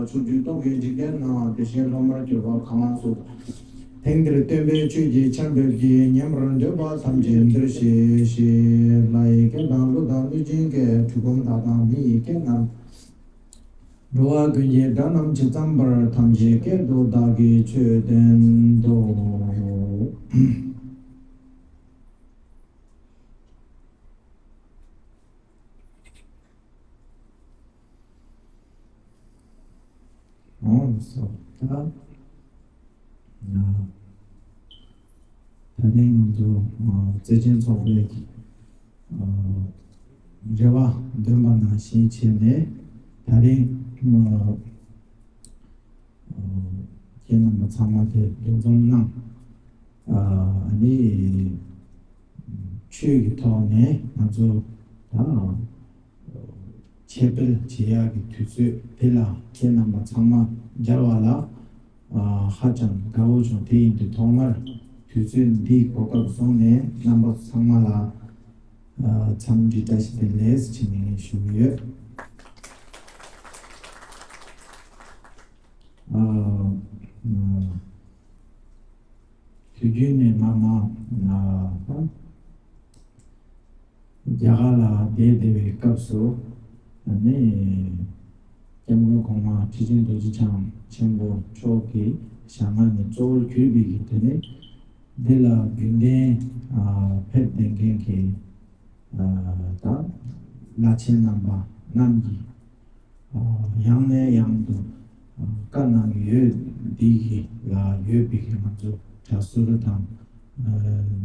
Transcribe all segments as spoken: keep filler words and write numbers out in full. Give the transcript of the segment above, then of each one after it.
ཚུར་འཇུག་རྟོག་གེའི་འཇིག་རྟེན་ན། དེ་བཞིན་སློབ་མར་གྱུར་པ་གང་སུ། དེང་འདིར་སྟོན་པའི་ཆོས་ཀྱི་ཆར་འབེབས་ཀྱིས། ཉན་པར་འདོད་པ་ཐམས་ཅད་འདིར་གཤེགས་ཤིག་ལྷ་ཡི་སྐད་དང་ཀླུ་དང་གནོད་སྦྱིན་སྐད། གྲུལ་བུམ་དག་དང་མི་ཡི་སྐད་རྣམས། འགྲོ་བ་ཀུན་གྱི་སྒྲ་རྣམས་ཇི་ཙམ་པར། ཐམས་ཅད་སྐད་དུ་བདག་གིས་ཆོས་བསྟན་ཏོ། ཨོ་སོ། ད་ད་རིང་ང་ཚོ་བརྩེ་ཆེན་ཚོགས་པའི་རེ་བ་འདོན་པ་ནང་བཞིན་བྱས་ནས། ད་རིང་ཁྱེད་རྣམ་པ་ཚང་མ་དེ་འདུ་འཛོམས་གནང་། ཨ་ནི་ཆོས་ཀྱི་ཐོག་ནས་ང་ཚོ་ད་འཆད་སྤེལ་བྱེད་ཡག་གི་དུས་ཚོད་དེ་ལ་ཁྱེད་རྣམ་པ་ཚང་མ་མཇལ་བ་ལ་ཧ་ཅང་དགའ་བོ་བྱུང་། དེ་ཡིན་དུས་ཐོག་མར་དུས་ཚོད་འདིའི་གོ་སྐབས་བཟུང་ནས་རྣམ་པ་ཚང་མ་ལ་འཚམས་འདྲི་བཀྲ་ཤིས་བདེ་ལེགས་ཞེས་ནས་ཞུ་གི་ཡོད། ཨ་ཨ་དུས་རྒྱུན་ནས་མ་མ་ཨ་རྒྱ་གར་ལ་བསྡད་བསྡད་པའི་སྐབས་སུ་ཨ་ནི་སྐྱབས་མགོན་གོང་མ་ཁྲི་ཆེན་རྡོ་རྗེ་འཆང་ཆེན་པོ་མཆོག་གི་ཞལ་སྔ་ནས་གཙོ་བོར་གྱུར་པའི་གི་དེ་ནས་འདི་ལ་རྒྱུན་ལྡན་ཨ་ཕེབས་བསྡད་མཁན་གྱི་ཨ་ད་བླ་ཆེན་རྣམ་པ་རྣམས་ཀྱིས་ཨ་ཡང་ནས་ཡང་དུ་ཨ་བཀའ་གནང་གི་ཡོད། འདི་གི་ལ་ཡོད་པའི་གི་ང་ཚོ་གྲྭ་ཟུར་དང་ཨ་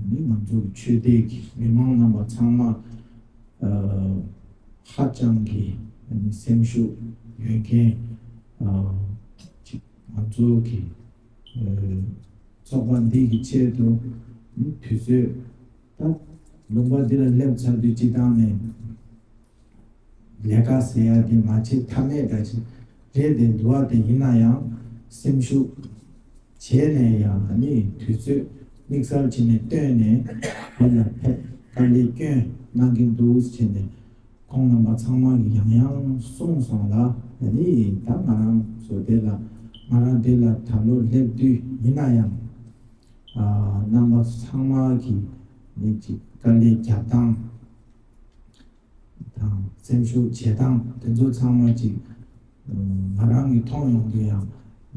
ནི་ང་ཚོ་གི་ཆོས་སྡེ་གི་མི་མང་རྣམ་པ་ཚང་མ་ཨ་ཧ་ཅང་གི་ཨ་ནི་སེམས་ཤུགས་ཡོད་མཁན་ཨ་ཅིག་ང་ཚོ་གི་ཨ་ཚོགས་པ་འདི་གི་ཆེད་དུ་ནི་དུས་ཚོད་ད་ལུང་པ་འདི་ལ་སླེབས་ཚར་དུས་སྤྱི་བཏང་ནས་ལས་ཀ་ཟེར་ཡ་དེ་མ་བྱེད་ཐབས་མེད་འདྲ་ཅིག་རེད་དེ་འདུག་བ། དེ་ཡིན་ན་ཡང་སེམས་ཤུགས་བྱས་ནས་ཡང་ཨ་ནི་དུས་ཚོད་དམིགས་བསལ་བྱས་ནས་བཏོན་ནས་དེ་ལ་ཕེབས་དཀའ་ལས་སྐྱོན་གནང་གིན་འདུག་བྱས་ནས་ཁོང་རྣམ་པ་ཚང་མ་གིས་ཡང་ཡང་གསུངས་སོང་ལ། ཨ་ནི་ད་ང་རང་ཚོ་དེ་ལ་ང་རང་དེ་ལ་ད་ལོ་སླེབས་དུས་ཡིན་ན་ཡང་ཨ་རྣམ་པ་ཚང་མ་གིས་ནི་ཅིག་དཀའ་ལས་རྒྱབ་སྟངས་དང་སེམས་ཤུགས་བྱེད་སྟངས་དེ་ཚོ་ཚང་མ་ཅིག་ང་རང་གིས་མཐོང་ཡོང་དུས་ཡང་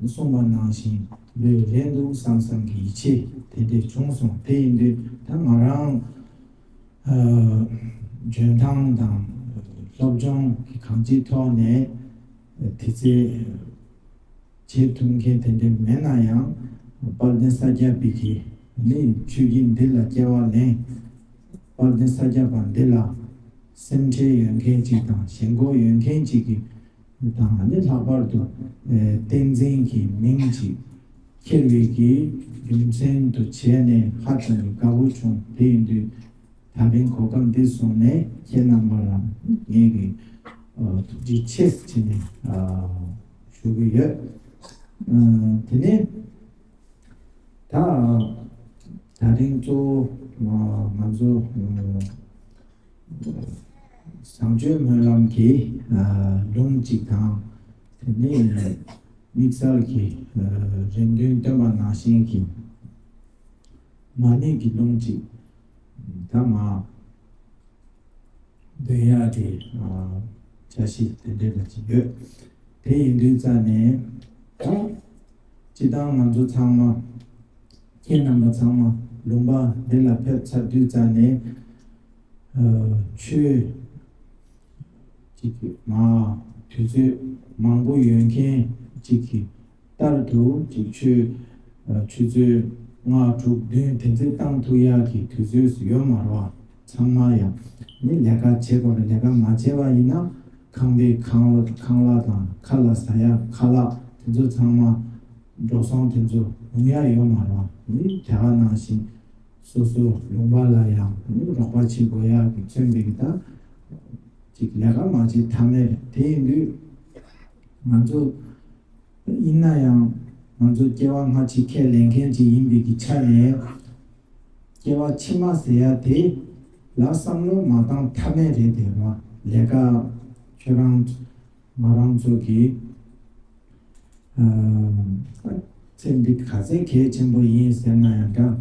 གསུངས་པ་ནང་བཞིན་ལོས་རེད་འདུག་བསམ་བསམ་གྱི་ཡིད་ཆེས་དེ་འདྲས་བྱུང་སོང་། དེ་ཡིན་དུས་ད་ང་རང་ཨ་འཇོན་ཐང་དང་སློབ་སྦྱོང་གི་གང་ཅིའི་ཐོག་ནས་དེ་ཚེ་བྱེད་ཐུབ་མཁན་དེ་འདྲ་མེད་ན་ཡང་། དཔལ་ལྡན་ས་སྐྱ་པའི་གི་ནི་ཆོས་བརྒྱུད་འདི་ལ་སྐྱེ་བ་ལེན། དཔལ་ལྡན་ས་སྐྱ་པ་འདི་ལ་སེམས་ཁྲལ་ཡོད་མཁན་ཅིག་དང་ཞེན་ཁོག་ཡོད་མཁན་ཅིག་གི་དང་ནི་ལྷག་པར་དུ་ཨེ་བསྟན་འཛིན་གྱི་མིང་ཅིག་ཁྱེར་བའི་གི་རྒྱུ་མཚན་དུ་བྱས་ནས་ཧ་ཅང་གི་དགའ་བོ་བྱུང་། དེ་ཡིན་དུས། ད་རིང་གོ་སྐབས་འདི་བཟུང་ནས་ཁྱེད་རྣམ་པ་ལ་ངེད་ཀྱི་ཨ་ཐུགས་རྗེ་ཆེ་ཟེར་ནས་ཨ་ཞུ་གི་ཡོད། ཨ་དེ་ནས་ད་ད་རིང་གཙོ་བོ་ང་ཚོ་བཟང་སྤྱོད་སྨོན་ལམ་གྱི་ཨ་ལུང་གཅིག་དང་། དེ་ནས་དམིགས་བསལ་གྱི་ཨ་རེ་འདུན་བཏོན་པ་ནང་བཞིན་གྱི་མ་ཎི་གི་ལུང་གཅིག་ད་མ་འདོན་ཡག་གི་ཨ་འཆར་གཞི་དེ་འདྲ་འདྲ་ཅིག་ཡོད། དེ་ཡིན་དུས་ཙ་ནས་ད་སྤྱི་བཏང་ང་ཚོ་ཚང་མ་ཁྱེད་རྣམ་པ་ཚང་མ་ལུང་པ་འདི་ལ་ཕེབས་ཚར་དུས་ཙ་ནས་ཨ་ཆོས་ཅིག་མ་དུས་ཚོད་མང་པོ་ཡོད་མཁན་ཅིག་གི་ལྟར་དུ་ཅིག་ཆོས་ཨ་ཆུ་ཚོད་ལྔ་དྲུག་བདུན་དེ་ཚོ་བཏང་ཐུབ་ཡག་གི་དུས་ཚོད་སུ་ཡོད་མ་རེད་བ། ཚང་མ་ཡང་ནི་ལས་ཀ་བྱེད་དགོས་རེད། ལས་ཀ་མ་བྱས་པ་ཡིན་ན་ཁང་པའི་ཁང་ཁང་གླ་དང་ཁ་ལག་ཟ་ཡག་ཁ་ལག་དེ་ཚོ་ཚང་མ་འགྲོ་སོང་དེ་ཚོ་ཡོང་ཡག་ཡོད་མ་རེད་བ། ནི་དེ་ག་ནང་བཞིན་སོ་སོ་ལུང་པ་ལ་ཡང་ནི་རོགས་པ་བྱེད་དགོས་ཡག་གི་མཚོན་པའི་གི་ད་ཅིག་ལས་ཀ་མ་བྱེད་ཐབས་མེད་རེད། དེ་ཡིན་དུས་ང་ཚོ་ཡིན་ན་ཡང་ང་ཚོ་སྐྱེ་བ་སྔ་ཕྱི་ཁས་ལེན་མཁན་ཅིག་ཡིན་པའི་གི་ཆ་ནས་སྐྱེ་བ་ཕྱི་མ་ཟེར་ཡ་དེ་ལ་བསམ་བློ་མ་བཏང་ཐབས་མེད་རེད་དེ་བ། ལས་ཀ་ཁྱོད་རང་ང་རང་ཚོ་གི་ ཚེ་འདི་ག་ཚད་གལ་ཆེན་པོ་ཡིན་ཟེར་ན་ཡང་འདྲ།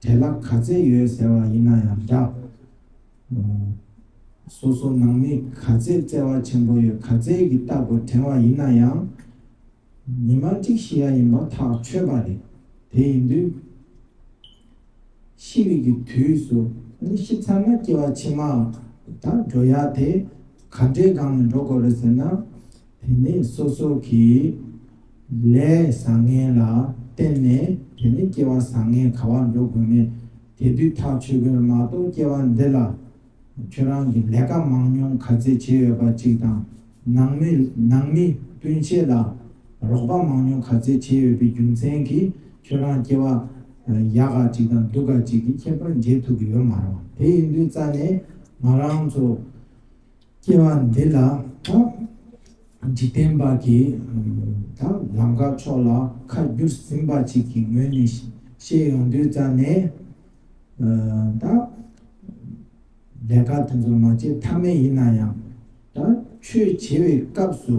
འབྲས་ལྷག་ག་ཚད་ཡོད་ཟེར་བ་ཡིན་ན་ཡང་འདྲ། སོ་སོ་ནང་མི་ག་ཚད་བརྩེ་བ་ཆེན་པོ་ཡོད། ག་ཚད་ཀྱི་རྟག་པར་དྲན་བ་ཡིན་ན་ཡང་། ཉི་མ་གཅིག་ཤི་ཡ་ཡིན་པ་ཐག་ཆོད་པ་རེད། དེ་ཡིན་དུས། ཤི་བའི་གི་དུས་སུ་ནི་ཤི་ཚར་ན་སྐྱེ་བ་ཕྱི་མ་ད་འགྲོ་ཡ་དེ་ག་འདྲའི་སྒང་ནས་འགྲོ་དགོས་རེད་ཟེར་ན། དེ་ནས་སོ་སོ་གི་ལས་བཟང་ངན་ལ་བརྟེན་ནས་དེ་ནས་སྐྱེ་བ་བཟང་ངན་ག་བ་འགྲོ་དགོས་མེད་དེ་དུས་ཐག་ཆོད་དགོས་རེད་མ་གཏོགས། སྐྱེ་བ་འདི་ལ་ཁྱོད་རང་གི་ལས་ཀ་མང་ཉུང་ག་ཚད་བྱས་ཡོད་པ་གཅིག་དང་། ནང་མི་ནང་མི་སྤུན་མཆེད་ལ་རོགས་པ་མང་ཉུང་ག་ཚད་བྱས་ཡོད་པའི་རྒྱུ་མཚན་གྱིས་ཁྱོད་རང་སྐྱེ་བ་ཡག་ག་ཅིག་དང་སྡུག་ག་ཅིག་གི་ཁྱད་པར་འབྱེད་ཐུབ་ཀྱི་ཡོད་མ་རེད་བ། དེ་ཡིན་དུས་ཙ་ནས་ང་རང་ཚོ་སྐྱེ་བ་འདི་ལ་ད་འཇིག་རྟེན་པ་གིས་ད་ལམ་ཁ་ཕྱོགས་ལ་ཁ་བསྒྱུར་ཟིན་པ་ཅིག་གི་ངོས་ནས་བཤད་ཡོང་དུས་ཙ་ནས། ད་ལས་ཀ་དེ་ཚོ་མ་བྱེད་ཐབས་མེད་ཡིན་ན་ཡང་། ད་ཆོས་བྱེད་པའི་སྐབས་སུ་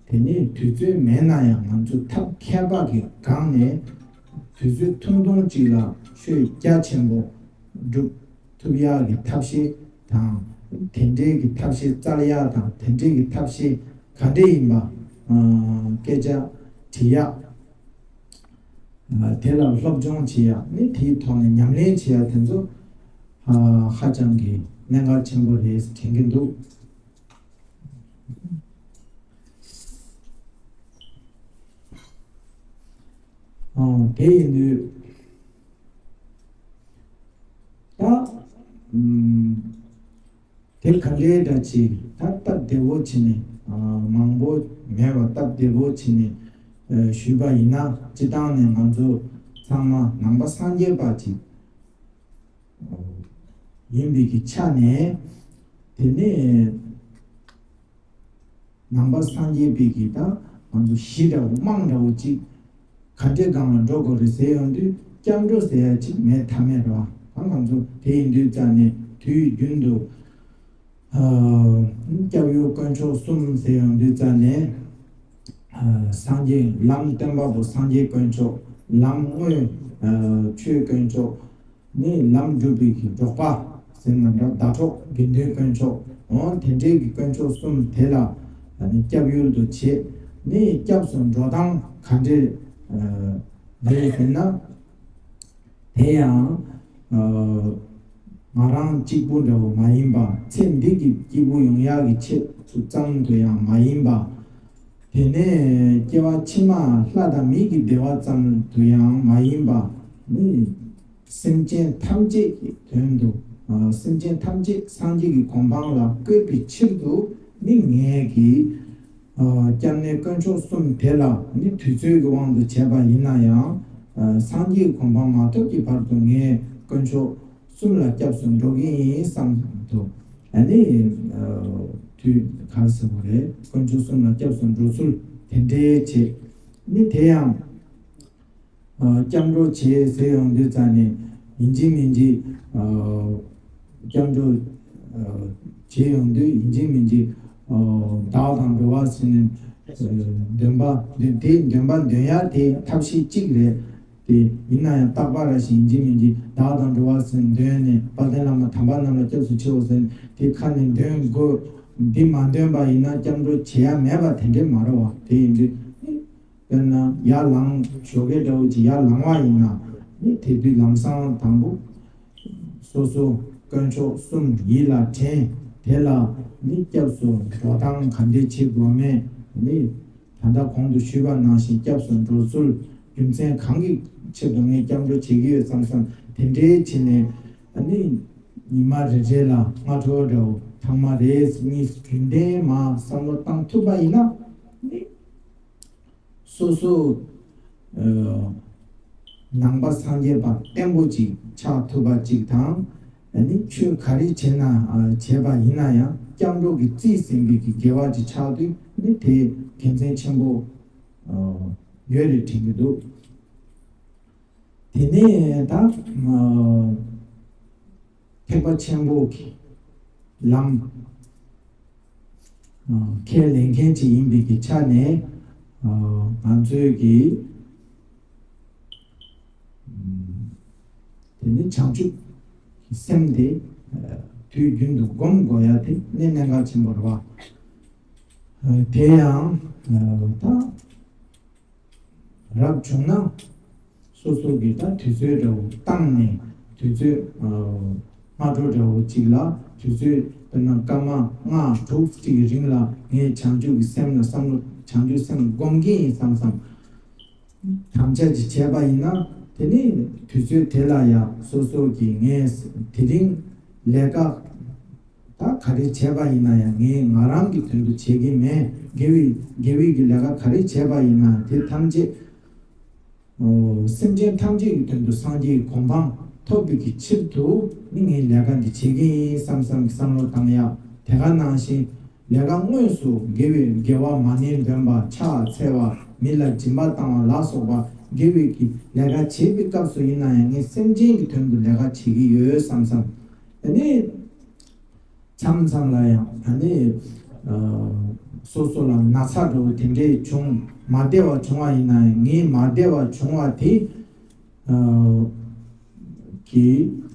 དེ་ནས་དུས་ཚོད་མེད་ན་ཡང་ང་ཚོ་ཐབས་མཁས་པ་གི་སྒང་ནས་དུས་ཚོད་ཐུང་ཐུང་ཅིག་ལ་ཆོས་རྒྱ་ཆེན་པོ་སྒྲུབ་ཐུབ་ཡག་གི་ཐབས་ཤེས་དང་། དེ་འདྲའི་གི་ཐབས་ཤེས་བཙལ་ཡག་དང་། དེ་འདྲའི་གི་ཐབས་ཤེས་ག་འདྲ་ཡིན་པ་སྐད་ཆ་དྲི་ཡག་དེ་ལ་སློབ་སྦྱོང་བྱེད་ཡག་ནི་དེའི་ཐོག་ནས་ཉམས་ལེན་བྱེད་ཡག་དེ་ཚོ་ཧ་ཅང་གི་གནད་འགག་ཆེན་པོ་རེད་དྲན་གྱི་འདུག། དེ་ཡིན་དུས་ད། དེ་ག་འདྲའི་འདྲ་ཅིག་ད་སྟབས་བདེ་བོ་བྱས་ནས། མང་པོ་མེད་པ་སྟབས་བདེ་བོ་བྱས་ནས་ཞུས་པ་ཡིན་ན། སྤྱིར་བཏང་ནས་ང་ཚོ་ཚང་མ་ནང་པ་སངས་རྒྱས་པ་ཅིག་ཡིན་པའི་གི་ཆ་ནས། དེ་ནས་ནང་པ་སངས་རྒྱས་པའི་གི་ད་ང་ཚོ་གཞི་འདྲ་བོ་རྨང་འདྲ་བོ་ཅིག་ག་འདྲའི་སྒང་ལ་འགྲོ་དགོས་རེད་ཟེར་ཡོང་དུས། སྐྱབས་འགྲོ་ཟེར་ཡ་ཅིག་མེད་ཐབས་མེད་རེད་བ། ད་ང་ཚོ་དེ་ཡིན་དུས་ཙ་ནས་དུས་རྒྱུན་དུ་སྐྱབས་ཡུལ་དཀོན་མཆོག་གསུམ་ཟེར་ཡོང་དུས་ཙ་ནས། སངས་རྒྱས་ལམ་སྟོན་པ་པོ་སངས་རྒྱས་དཀོན་མཆོག། ལམ་དངོས་ཆོས་དཀོན་མཆོག། ནི་ལམ་སྒྲུབ་པའི་གི་གྲོགས་པ་ཟེར་ན་འདྲ། ཟླ་གྲོགས་དགེ་འདུན་དཀོན་མཆོག། འོ་དེ་འདྲའི་གི་དཀོན་མཆོག་གསུམ་དེ་ལ་ནི་སྐྱབས་ཡུལ་དུ་བྱེད། ནི་སྐྱབས་སུ་འགྲོ་སྟངས་ག་འདྲས་རེད་ཟེར་ན། དེ་ཡང་ང་རང་གཅིག་པུ་འདྲ་བོ་མ་ཡིན་པ། ཚེ་འདི་གི་སྐྱིད་པོ་ཡོང་ཡག་གི་ཆེད་དུ་ཙམ་དུ་ཡང་མ་ཡིན་པ། དེ་ནས་སྐྱེ་བ་ཕྱི་མ་ལྷ་དང་མི་གི་བདེ་བ་ཙམ་དུ་ཡང་མ་ཡིན་པ། ནི་སེམས་ཅན་ཐམས་ཅད་ཀྱི་དོན་དུ། སེམས་ཅན་ཐམས་ཅད་སངས་རྒྱས་ཀྱི་གོ་འཕང་ལ་བཀོད་པའི་ཕྱིར་དུ་ནི་ངས་ཀྱི་སྐྱབས་གནས་དཀོན་མཆོག་གསུམ་དེ་ལ་ནི་དུས་ཚོད་ཀྱི་དབང་དུ་བྱས་པ་ཡིན་ན་ཡང་། སངས་རྒྱས་ཀྱི་གོ་འཕང་མ་ཐོབ་ཀྱི་བར་དུ་ངས་དཀོན་མཆོག་གསུམ་ལ་སྐྱབས་སུ་འགྲོ་གི་ཡིན་བསམ་དུ། ཨ་ནི་དུས་ག་རེ་ཟེར་དགོས་རེད། དཀོན་མཆོག་གསུམ་ལ་སྐྱབས་སུ་འགྲོ་ཚུལ་དེ་འདྲའི་བྱེད། ནི་དེ་ཡང་སྐྱབས་འགྲོ་བྱེད་ཟེར་ཡོང་དུས་ཙ་ནས་ཡིན་གཅིག་མིན་གཅིག་སྐྱབས་འགྲོ་བྱེད་ཡོང་དུས་ཡིན་གཅིག་མིན་གཅིག་བདག་དང་འགྲོ་བ་ཟེར་ནས་འདོན་པ་འདོན། དེ་འདོན་པ་འདོན་ཡ་དེ་ཐབས་ཤེས་གཅིག་རེད། དེ་ཡིན་ན་ཡང་རྟག་པར་ར་ཞིག་ཡིན་གཅིག་མིན་གཅིག་བདག་དང་འགྲོ་བ་ཟེར་འདོན་ནས། དཔལ་ལྡན་བླ་མ་དམ་པ་རྣམས་ལ་སྐྱབས་སུ་མཆིའོ་ཟེར་ནས་དེ་ཁ་ནས་འདོན་དགོས། འདི་མ་འདོན་པ་ཡིན་ན་སྐྱབས་འགྲོ་བྱེད་ཡ་མེད་པ་དེ་འདྲས་མ་རེད་བ། དེ་ཡིན་དུས་དཔེར་ན་ཡར་ལངས་ཞོགས་ཀས་འདྲ་བོ་ཅིག་ཡར་ལངས་པ་ཡིན་ན་ནི། དེ་དུས་ལམ་སང་དང་པོ་སོ་སོ་དཀོན་མཆོག་གསུམ་ཡིད་ལ་དྲན། དེ་ལ་ནི་སྐྱབས་སུ་འགྲོ་སྟངས་ག་འདྲས་བྱེད་དགོས་མེད་ནི། ད་ལྟ་གོང་དུ་ཞུས་པ་ནང་བཞིན་སྐྱབས་སུ་འགྲོ་ཚུལ། རྒྱུ་མཚན་གང་གི་ཆེད་དུ་ངས་སྐྱབས་འགྲོ་བྱེད་ཀྱི་ཡོད་བསམ་བསམ་དེ་འདྲའི་བྱས་ནས། ཨ་ནི་ཉི་མ་རེ་རེ་ལ་སྔ་དྲོ་འདྲ་བོ་ཐེངས་མ་རེ་གཉིས་རྒྱུན་ལྡན་མར་བསམ་བློ་བཏང་ཐུབ་པ་ཡིན་ན་ནི། སོ་སོ་ནང་པ་སངས་རྒྱས་པ་བརྟན་པོ་ཅིག་ཆགས་ཐུབ་པ་ཅིག་དང་། ཨ་ནི་ཆོས་ག་རེ་བྱེད་ན་བྱེད་པ་ཡིན་ན་ཡང་སྐྱབས་འགྲོ་གི་རྩིས་ཟིན་པའི་གི་དགེ་བ་ཅིག་ཆགས་དུས་ནི་དེ་དགེ་མཚན་ཆེན་པོ་ཡོད་རེད་དྲན་གྱི་འདུག། དེ་ནས་ད་ཐེག་པ་ཆེན་པོ་གི་ལམ་ཁས་ལེན་མཁན་ཅིག་ཡིན་པའི་གི་ཆ་ནས། ང་ཚོས་ཀྱི་དེ་ནི་བྱང་ཆུབ་ཀྱི་སེམས་དེ་དུས་རྒྱུན་དུ་སྒོམ་དགོས་ཡ་དེ་ནི་གནད་འགག་ཆེན་པོ་རེད་བ། དེ་ཡང་ད་རབ་བྱུང་ན་སོ་སོ་གི་ད་དུས་ཚོད་འདྲ་བོ་བཏང་ནས་དུས་ཚོད་སྔ་དྲོ་འདྲ་བོ་གཅིག་ལ་དུས་ཚོད་དཔེར་ན་སྐར་མ་ལྔ་དྲུག་ཅིག་གི་རིང་ལ་ངས་བྱང་ཆུབ་ཀྱི་སེམས་ལ་བསམ་བློ་བྱང་ཆུབ་སེམས་སྒོམ་གྱི་ཡིན་བསམ་བསམ་དམ་བཅའ་ཅིག་བྱས་པ་ཡིན་ན། དེ་ནི་དུས་ཚོད་དེ་ལ་ཡང་སོ་སོ་གི་ངས་དེ་རིང་ལས་ཀ་ད་ག་རེ་བྱས་པ་ཡིན་ན་ཡང་ངས་ང་རང་གི་དོན་དུ་བྱེད་ཀྱི་མེད། དགེ་བའི་དགེ་བའི་གི་ལས་ཀ་ག་རེ་བྱས་པ་ཡིན་ན་དེ་ཐམས་ཅད་སེམས་ཅན་ཐམས་ཅད་ཀྱི་དོན་དུ་སངས་རྒྱས་ཀྱི་གོ་འཕང་ཐོབ་པའི་གི་ཕྱིར་དུ་ནི་ངས་ལས་ཀ་འདི་བྱེད་ཀྱི་ཡིན་བསམ་བསམ་གྱི་བསམ་བློ་བཏང་ཡག་དེ་ག་ནང་བཞིན་ལས་ཀ་དངོས་སུ་དགེ་བའི་དགེ་བ་མ་ཎི་འདོན་པ་ཕྱག་འཚལ་བ་མི་ལ་སྦྱིན་པ་བཏང་བ་ལ་སོགས་པ་དགེ་བའི་གི་ལས་ཀ་བྱེད་པའི་སྐབས་སུ་ཡིན་ན་ཡང་ངས་སེམས་ཅན་གྱི་དོན་དུ་ལས་ཀ་བྱེད་ཀྱི་ཡོད་བསམ་བསམ་དེ་ནི། མཚམས་མཚམས་ལ་ཡང་ད་ནི་སོ་སོ་ལ་ན་ཚ་འདྲ་བོ་དེ་འདྲས་བྱུང་མ་བདེ་བ་བྱུང་བ་ཡིན་ན་ཡང་ངའི་མ་བདེ་བ་བྱུང་བ་དེ་གི་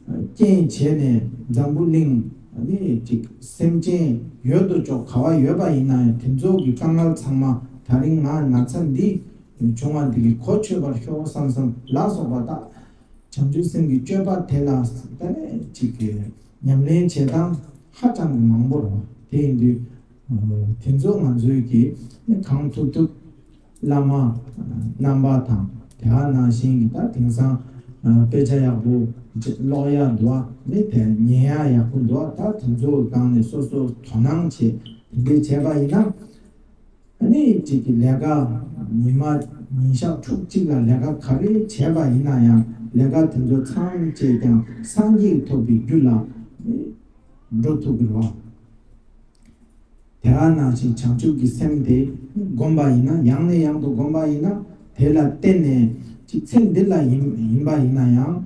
རྐྱེན་བྱས་ནས་འཛམ་བུ་གླིང་ད་ནི་ཅིག་སེམས་ཅན་ཡོད་དོ་ཅོག་ག་བ་ཡོད་པ་ཡིན་ན་ཡང་དེ་ཚོ་གི་དཀའ་ངལ་ཚང་མ་ད་རིང་ང་ན་ཚ་འདི་བྱུང་བ་འདི་གི་གོ་ཆོད་པར་ཤོག་བསམ་བསམ་ལ་སོགས་པ་དག་བྱང་ཆུབ་སེམས་ཀྱི་སྤྱོད་པ་དེ་ལ་ད་ནི་ཅིག་གི་ཉམས་ལེན་བྱེད་སྟངས་ཧ་ཅང་གི་མང་པོ་རེད། དེ་ཡིན་དུས་དེ་ཚོ་ང་ཚོས་ཀྱིས་ནི་གང་ཐུབ་ཐུབ་བླ་མ་རྣམ་པ་དང་དེ་ག་ནང་བཞིན་གྱི་ད་དེང་སང་དཔེ་ཆ་ཡག་པོ་ཀློག་ཡག་འདུག་བ་ནི་དེ་ཉན་ཡག་ཡག་པོ་འདུག་བ། ད་དེ་ཚོའི་སྒང་ནས་སོ་སོ་དོ་སྣང་བྱེད་དེ་འདྲས་བྱས་པ་ཡིན་ན། ཨ་ནི་གཅིག་གི་ལས་ཀ་ཉི་མ་ཉིན་ཞག་ཕྲུགས་གཅིག་ལ་ལས་ཀ་ག་རེ་བྱས་པ་ཡིན་ན་ཡང་ལས་ཀ་དེ་ཚོ་ཚང་བཅས་ཀྱང་སངས་རྒྱས་ཐོབ་པའི་རྒྱུ་ལ་འགྲོ་ཐུབ་ཀྱི་རེད་བ། དེ་ག་ནང་བཞིན་བྱང་ཆུབ་ཀྱི་སེམས་དེ་བསྒོམ་པ་ཡིན་ན་ཡང་ནས་ཡང་དུ་བསྒོམ་པ་ཡིན་ན་དེ་ལ་བརྟེན་ནས་གཅིག་ཚེ་འདི་ལ་ཡིན་ཡིན་པ་ཡིན་ན་ཡང་།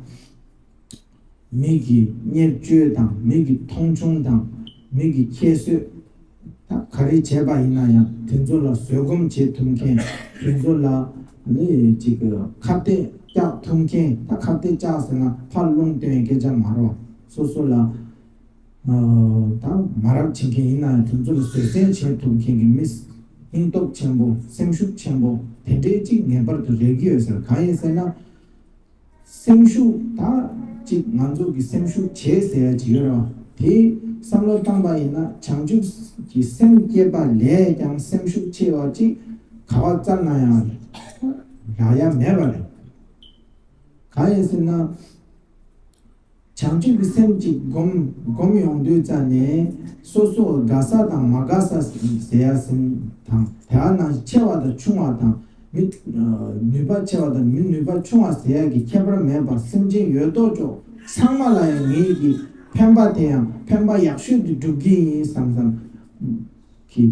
མི་གི་བརྙས་བཅོས་དང་མི་གི་མཐོང་ཆུང་དང་མི་གི་ཁྱད་གསོད་ད་ག་རེ་བྱས་པ་ཡིན་ན་ཡང་དེ་ཚོ་ལ་བཟོད་སྒོམ་བྱེད་ཐུབ་མཁན་དེ་ཚོ་ལ་ནི་ཅིག་ཁ་གཏད་བཅག་ཐུབ་མཁན་ད་ཁ་གཏད་བཅག་ཟེར་ན་ཕར་རླུང་བཏོན་སྐད་ཆ་མ་རེད། སོ་སོ་ལ་ད་མ་རབས་བྱེད་མཁན་ཡིན་ན་ཡང་དེ་ཚོ་ལ་བཟོད་བསྲན་བྱེད་ཐུབ་མཁན་གྱི་མི་སྙིང་སྟོབས་ཆེན་པོ་སེམས་ཤུགས་ཆེན་པོ་དེ་འདྲའི་ཅིག་ངེས་པར་དུ་རེག་གི་ཡོད་ཟེར། གང་ཡིན་ཟེར་ན། སེམས་ཤུགས་ད་ཅིག་ང་ཚོ་གི་སེམས་ཤུགས་ཆེ་ཟེར་ཡ་ཅིག་ཡོད་རེད་བ། དེ་བསམ་བློ་བཏང་པ་ཡིན་ན་བྱང་ཆུབ་ཀྱི་སེམས་བསྐྱེད་པ་ལས་ཀྱང་སེམས་ཤུགས་ཆེ་བ་ཅིག་ག་བ་བཙལ་ན་ཡང་རག་ཡ་མེད་པ་རེད། གང་ཡིན་ཟེར་ན། བྱང་ཆུབ་ཀྱི་སེམས་ཅིག་སྒོམ་སྒོམ་ཡོང་དུས་ཙ་ནས་སོ་སོ་དགའ་ས་དང་མ་དགའ་ས་ཟེར་ཡ་སེམས་དང་དེ་ག་ནང་བཞིན་ཆེ་བ་དང་ཆུང་བ་དང་། མི། ནུས་པ་ཆེ་བ་དང་མི་ནུས་པ་ཆུང་བ་ཟེར་ཡག་གི་ཁྱད་པར་མེད་པར་སེམས་ཅན་ཡོད་དོ་ཅོག་ཚང་མ་ལ་ཡང་ངེད་ཀྱི་ཕན་པ་དེ་ཡང་ཕན་པ་ཡག་ཤོས་དེ་སྒྲུབ་ཀྱི་ཡིན་བསམ་བསམ་གྱི་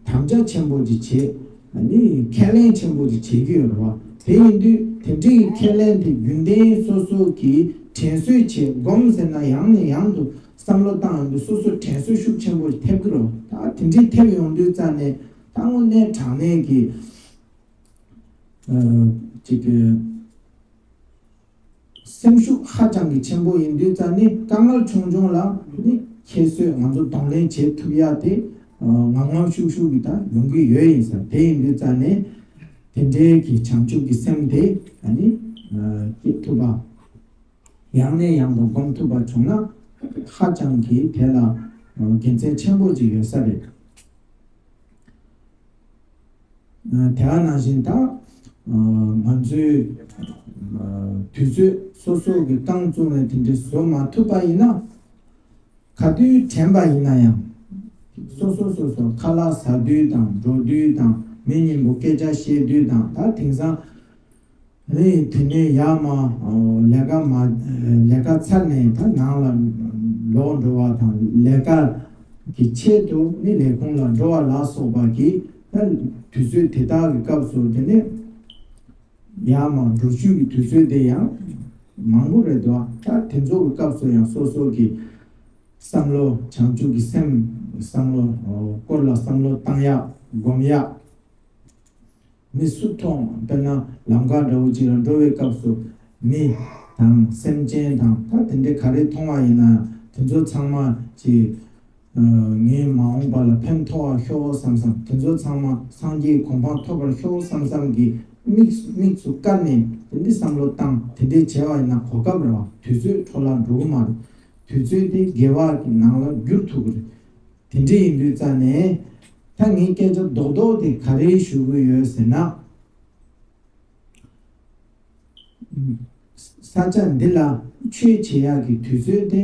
དམ་བཅའ་ཆེན་པོ་ཅིག་བྱེད། ཨ་ནི་ཁས་ལེན་ཆེན་པོ་ཅིག་བྱེད་ཀྱི་ཡོད་རེད་བ། དེ་ཡིན་དུས་དེ་འདྲའི་ཁས་ལེན་དེ་རྒྱུན་ལྡན་སོ་སོ་གིས་དྲན་གསོ་བྱེད། སྒོམ་ཟེར་ན་ཡང་ནས་ཡང་དུ་བསམ་བློ་བཏང་ཡོང་དུས་སོ་སོ་དྲན་གསོ་ཤུགས་ཆེན་པོ་ཅིག་ཐེབས་ཀྱི་རེད། ད་དེ་འདྲའི་ཐེབས་ཡོང་དུས་ཙ་ནས་ད་དངོས་གནས་དྲང་གནས་ཀྱི། ཅིག་གི་སེམས་ཤུགས་ཧ་ཅང་གི་ཆེན་པོ་ཡིན་དུས་ཙ་ནི་དཀའ་ངལ་ཆུང་ཆུང་ལ་ནི་ཁྱད་གསོད་ང་ཚོ་གདོང་ལེན་བྱེད་ཐུབ་ཡ་དེ་ངམ་ངམ་ཤུགས་ཤུགས་ཀྱི་ད་ཡོང་གི་ཡོད་ཡིན་ས། དེ་ཡིན་དུས་ཙ་ནི་དེ་འདྲའི་གི་བྱང་ཆུབ་ཀྱི་སེམས་དེ་ནི་སྐྱེ་ཐུབ་པ་ཡང་ནས་ཡང་དུ་སྒོམ་ཐུབ་པ་བྱུང་ན་ཧ་ཅང་གི་དེ་ལ་དགེ་མཚན་ཆེན་པོ་ཅིག་ཡོད་ས་རེད། དེ་ག་ནང་བཞིན་ད་ང་ཚོའི་དུས་ཚོད་སོ་སོ་གི་རྐང་བཙུགས་ནས་དེ་འདྲའི་བཟོ་མ་ཐུབ་པ་ཡིན་ན། ག་དུས་དྲན་པ་ཡིན་ན་ཡང་། སོ་སོ་སོ་སོ་ཁ་ལག་ཟ་དུས་དང་འགྲོ་དུས་དང་མི་གཉིས་པོ་སྐད་ཆ་བཤད་དུས་དང་ད་དེང་སང་། ཨ་ནི་དེ་ནས་ཡར་མར་ལས་ཀ་མ་ལས་ཀ་ཚར་ནས་ད་ནང་ལ་ལོག་འགྲོ་བ་དང་ལས་ཀ་གི་ཆེད་དུ་ནི་ལས་ཁུངས་ལ་འགྲོ་བ་ལ་སོགས་པ་གི་ད་དུས་ཚོད་དེ་དག་གི་སྐབས་སུ་དེ་ནས་ཡར་མར་འགྲོ་སྐྱོད་ཀྱི་དུས་ཚོད་དེ་ཡང་མང་པོ་རེད་འདུག་ད་དེ་ཚོ་གི་སྐབས་སུ་ཡང་སོ་སོ་གི་བསམ་བློ་བྱང་ཆུབ་ཀྱི་སེམས་བསམ་བློ་སྐོར་ལ་བསམ་བློ་བཏང་ཡག་སྒོམ་ཡག་མི་སུ་མཐོང་། དཔེར་ན་ལམ་ཁ་འདྲ་བོ་ཅིག་ལ་འགྲོ་བའི་སྐབས་སུ་མི་དང་སེམས་ཅན་དང་ད་དེ་འདྲའི་ག་རེ་མཐོང་བ་ཡིན་ན་དེ་ཚོ་ཚང་མ་ཅིག་ངའི་མ་འོངས་པ་ལ་ཕན་ཐོགས་པར་ཤོག་བསམ་བསམ། དེ་ཚོ་ཚང་མ་སངས་རྒྱས་གོ་འཕང་ཐོབ་པར་ཤོག་བསམ་བསམ་གྱི་དམིགས་དམིགས་སུ་བཀར་ནས་དེ་འདྲའི་བསམ་བློ་བཏང་། དེ་འདྲའི་བྱས་པ་ཡིན་ན་གོ་སྐབས་རེད་བ། དུས་ཚོད་འཕྲོ་བརླག་འགྲོ་གི་མ་རེད། དུས་ཚོད་དེ་དགེ་བ་གི་ནང་ལ་བསྒྱུར་ཐུབ་ཀྱི་རེད། དེ་འདྲ་ཡིན་དུས་ཙང་ནས་ད་ངའི་སྐད་ཆ་རྡོག་རྡོག་དེ་ག་རེ་ཞུ་གི་ཡོད་ཟེར་ན། ས་ཆ་འདི་ལ་ཆོས་བྱེད་ཡག་གི་དུས་ཚོད་དེ་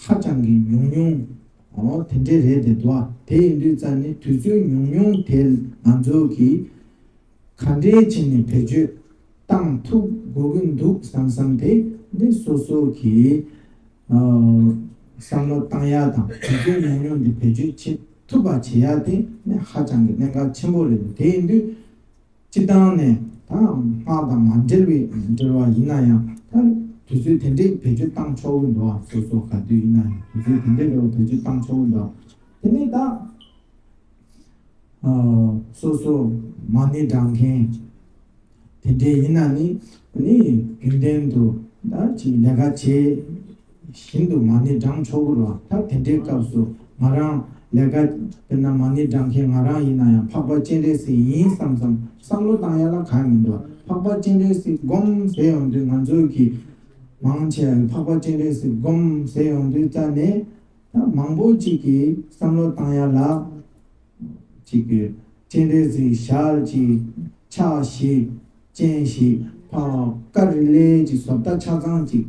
ཧ་ཅང་གི་ཉུང་ཉུང་། འོ་དེ་འདྲ་རེད་དེ་འདུག་ཨ། དེ་ཡིན་དུས་ཙང་ནས་དུས་ཚོད་ཉུང་ཉུང་དེ་ང་ཚོ་གིས་ག་འདྲས་བྱས་ནས་བེད་སྤྱོད་བཏང་ཐུབ་དགོས་ཀྱི་འདུག་བསམ་བསམ་དེ་འདི་སོ་སོ་གིས་ཨ་བསམ་བློ་བཏང་ཡག་དང་དུས་ཚོད་ཉུང་ཉུང་འདི་བེད་སྤྱོད་བྱེད་ཐུབ་པ་བྱེད་ཡག་དེ་ནི་ཧ་ཅང་གི་གནད་འགག་ཆེན་པོ་རེད། དེ་ཡིན་དུས་སྤྱི་བཏང་ནས་ད་སྔགས་དང་མ་འབྲེལ་བའི་འབྲེལ་བ་ཡིན་ན་ཡང་ད་དུས་ཚོད་དེ་འདྲས་བེད་སྤྱོད་བཏང་ཆོག་གི་འདུག་ཨ། སོ་སོ་ག་དུས་ཡིན་ན་ཡང་དུས་ཚོད་དེ་འདྲས་རེ་བ་བེད་སྤྱོད་བཏང་ཆོག་གི་འདུག་ཨ། དེ་ནས་ད་ཨ་སོ་སོ་མ་ཎི་བགྲང་མཁན་དེ་འདྲས་ཡིན་ན་ནི་ནི་རྒྱུན་ལྡན་དུ་ད་ཅིག་ལས་ཀ་བྱེད་བཞིན་དུ་མ་ཎི་བགྲང་ཆོག་གི་རེད་བ། ད་དེ་འདྲའི་སྐབས་སུ་ང་རང་ལས་ཀ་དཔེར་ན་མ་ཎི་བགྲང་མཁན་ང་རང་ཡིན་ན་ཡང་འཕགས་པ་སྤྱན་རས་གཟིགས་ཡིན་བསམ་བསམ་བསམ་བློ་བཏང་ཡ་ལ་གང་ཡང་མི་འདུག་འཕགས་པ་སྤྱན་རས་གཟིགས་སྒོམ་ཟེར་ཡོང་དུས་ང་ཚོ་གི་མང་ཆེ་བ་འཕགས་པ་སྤྱན་རས་གཟིགས་སྒོམ་ཟེར་ཡོང་དུས་ཙ་ནས་ད་མང་པོ་ཅིག་གིས་བསམ་བློ་བཏང་ཡ་ལ། ཅིག་གི་སྤྱན་རས་གཟིགས་ཞལ་གཅིག་ཕྱག་བཞི་སྤྱན་བཞི་ཕར་དཀར་རི་ལེ་གཅིག་བཟོ་ལྟ་ཆ་ཚང་གཅིག་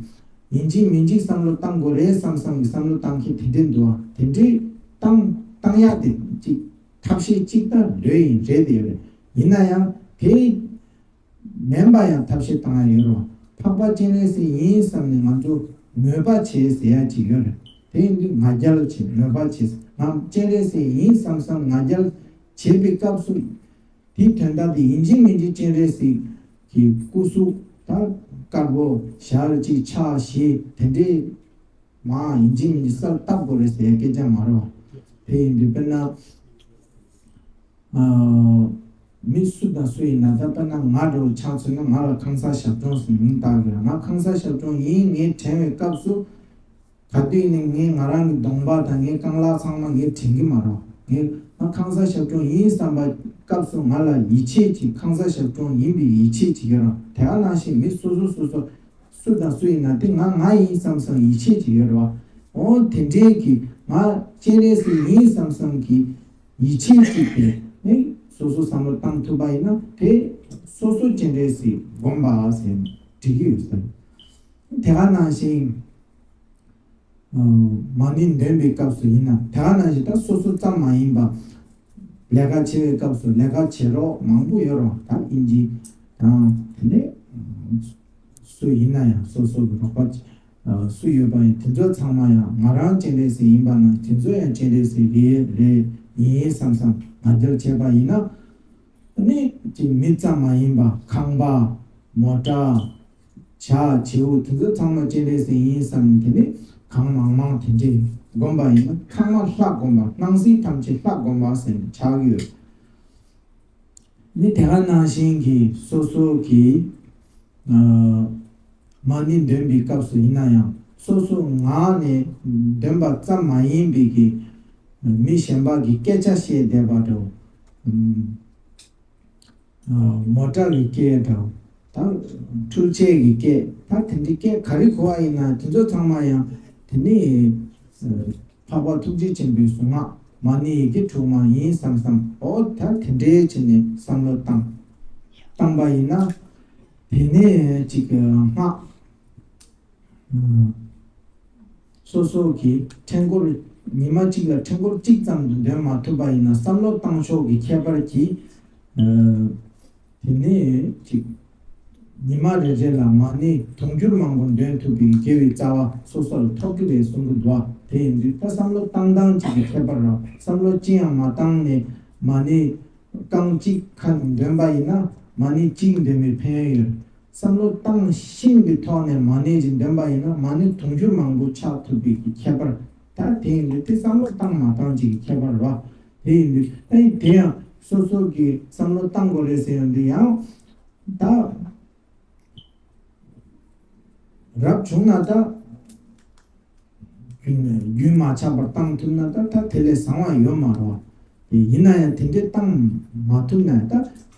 ཡིན་གཅིག་མིན་གཅིག་བསམ་བློ་བཏང་དགོས་རེད་བསམ་བསམ་གི་བསམ་བློ་བཏང་མཁན་དེ་འདྲས་འདུག་ཨ། དེ་འདྲས་བཏང་བཏང་ཡག་དེ་གཅིག་ཐབས་ཤེས་གཅིག་ད་འདོད་ཡིན་རེད་དེ་རེད། ཡིན་ན་ཡང་དེ་མིན་པ་ཡང་ཐབས་ཤེས་བཏང་ཡ་ཡོད་རེད་བ། འཕགས་པ་སྤྱན་རས་གཟིགས་ཡིན་བསམ་ནས་ང་ཚོ་མོས་པ་བྱེད་ཟེར་ཡ་གཅིག་ཡོད་རེད། དེ་ཡིན་དུས་ང་རྒྱལ་བྱེད་མོས་པ་བྱེད་ང་སྤྱན་རས་གཟིགས་ཡིན་བསམ་བསམ་ང་རྒྱལ་བྱེད་པའི་སྐབས་སུ། དེའི་དོན་དག་དེ་ཡིན་གཅིག་མིན་གཅིག་སྤྱན་རས་གཟིགས་ཀྱི་སྐུ་གཟུགས་དང་དཀར་པོ་ཞལ་གཅིག་ཕྱག་བཞི་དེ་འདྲའི་མ་ཡིན་གཅིག་མིན་གཅིག་གསལ་བཏབ་དགོས་རེད་ཟེར་སྐད་ཆ་མ་རེད་བ། དེ་ཡིན་དུས་དཔེར་ན་ཨ་མི་སུ་དང་སུ་ཡིན་ན་ད་དཔེར་ན་ང་འདྲ་བོ་ཆགས་ཚུལ་ན་ང་ལ་ཁང་གསར་ཞབས་དྲུང་ཟེར་མིང་བཏགས་ཡོད། ང་ཁང་གསར་ཞབས་དྲུང་ཡིན་ངས་དྲན་བའི་སྐབས་སུ། ག་དུས་ནས་ངས་ང་རང་གི་གདོང་པ་དང་ངའི་རྐང་ལག་ཚང་མ་ངས་དྲན་གྱི་མ་རེད། ངས་ང་ཁང་གསར་ཞབས་དྲུང་ཡིན་བསམ་པ་སྐབས་སུ་ང་ལ་ཡིད་ཆེས་ཀྱིས་ཁང་གསར་ཞབས་དྲུང་ཡིན་པའི་ཡིད་ཆེས་ཀྱིས་ཡོད་རེད། དེ་ག་ནང་བཞིན་མི་སོ་སོ་སོ་སོ་སུ་དང་སུ་ཡིན་ན་དེ་ང་ང་ཡིན་བསམ་བསམ་ཡིད་ཆེས་ཀྱིས་ཡོད་རེད་བ། འོ་དེ་འདྲའི་གི་ང་སྤྱན་རས་གཟིགས་ཡིན་བསམ་བསམ་གྱི་ཡིད་ཆེས་ཀྱིས་དེ་ནི་སོ་སོ་བསམ་བློ་བཏང་ཐུབ་པ་ཡིན་ན་དེ་སོ་སོ་སྤྱན་རས་གཟིགས་སྒོམ་པ་ཟེར་འགྲིག་གི་ཡོད་ཟེར། དེ་ག་ནང་བཞིན། མ་ཎི་འདོན་པའི་སྐབས་སུ་ཡིན་ན་དེ་ག་ནང་བཞིན་ད་སོ་སོ་ཙམ་མ་ཡིན་པ། ལས་ཀ་བྱེད་པའི་སྐབས་སུ་ལས་ཀ་བྱེད་རོགས་མང་པོ་ཡོད་རེད་བ། ད་ཨིན་ཇི་དང་དེ་ནས་སུ་ཡིན་ན་ཡང་སོ་སོ་གི་རོགས་པ་སུ་ཡོད་པ་ཡིན་དེ་ཚོ་ཚང་མ་ཡང་ང་རང་སྤྱན་རས་གཟིགས་ཡིན་པ་ན་དེ་ཚོ་ཡང་སྤྱན་རས་གཟིགས་རེད་རེད་ཡིན་བསམ་བསམ་ང་རྒྱལ་བྱས་པ་ཡིན་ན། ནི་ཅིག་མི་ཙམ་མ་ཡིན་པ་ཁང་པ། མོ་ཊ། ཇ་བྱེའུ་དེ་ཚོ་ཚང་མ་སྤྱན་རས་གཟིགས་ཡིན་བསམ་ནས་དེ་ནི་གང་མང་མང་དེ་འདྲས་བསྒོམ་པ་ཡིན་ན་ཚང་མ་ལྷ་བསྒོམ་པ་སྣང་སྲིད་ཐམས་ཅད་ལྷ་བསྒོམ་པ་ཟེར་ནས་ཆགས་ཡོད། ནི་དེ་ག་ནང་བཞིན་གྱི་སོ་སོ་གི་མ་ཎི་འདོན་པའི་སྐབས་སུ་ཡིན་ན་ཡང་སོ་སོ་ངག་ནས་འདོན་པ་ཙམ་མ་ཡིན་པའི་གི་མི་གཞན་པ་གི་སྐད་ཆ་བཤད་བསྡད་པ་འདྲ་བོ། མོ་ཊ་གི་སྐད་དང་ད་འཕྲུལ་ཆས་ཀྱི་སྐད་ད་དེ་འདྲའི་སྐད་ག་རེ་གོ་བ་ཡིན་ན་དེ་ཚོ་ཚང་མ་ཡང་དེ་ནི་འཕགས་པ་ཐུགས་རྗེ་ཆེན་པོའི་གཟུངས་སྔགས་མ་ཎི་ཡི་གེ་དྲུག་མ་ཡིན་བསམ་བསམ་འོ་ད་དེ་འདྲའི་བྱས་ནས་བསམ་བློ་བཏང་བཏང་པ་ཡིན་ན་དེ་ནས་ཅིག་སྔགས། སོ་སོ་གི་ཕྲེང་སྐོར་ཉི་མ་གཅིག་ལ་ཕྲེང་སྐོར་གཅིག་ཙམ་དུ་འདོན་མ་ཐུབ་པ་ཡིན་ན་བསམ་བློ་བཏང་ཕྱོགས་ཀྱི་ཁྱད་པར་གྱིས། དེ་ནས་གཅིག་ཉི་མ་རེ་རེ་ལ་མ་ཎི་དུང་ཕྱུར་མང་པོ་འདོན་ཐུབ་པའི་དགེ་བའི་རྩ་བ་སོ་སོ་ལ་ཐོབ་ཀྱི་རེད་གསུང་གི་འདུག་བ། དེ་ཡིན་དུས་ད་བསམ་བློ་བཏང་སྟངས་གཅིག་གི་ཁྱད་པར་རེད། བསམ་བློ་ཅི་ཡང་མ་བཏང་ནས་མ་ཎི་རྐང་གཅིག་ཁ་ནས་འདོན་པ་ཡིན་ན་མ་ཎི་གཅིག་འདོན་པའི་ཕན་ཡོན་ཡོད། བསམ་བློ་བཏང་ཤེས་པའི་ཐོག་ནས་མ་ཎི་ཅིག་འདོན་པ་ཡིན་ན་མ་ཎི་དུང་ཕྱུར་མང་པོ་ཆགས་ཐུབ་པའི་གི་ཁྱད་པར། ད་དེ་ཡིན་དུས་དེ་བསམ་བློ་བཏང་མ་བཏང་ཅིག་གི་ཁྱད་པར་རེད་བ། དེ་ཡིན་དུས་ད་དེ་ཡང་ སོ་སོ་གི་བསམ་བློ་བཏང་དགོས་རེད་ཟེར་ཡོང་དུས་ཡང་ད། རབ་བྱུང་ན་ད། རྒྱུན་རྒྱུན་མ་ཆད་པར་བཏང་ཐུབ་ན་ད་ད་དེ་ལས་བཟང་བ་ཡོད་མ་རེད་བ། དེ་ཡིན་ན་ཡང་དེ་འདྲའི་བཏང་མ་ཐུབ་ན་ད་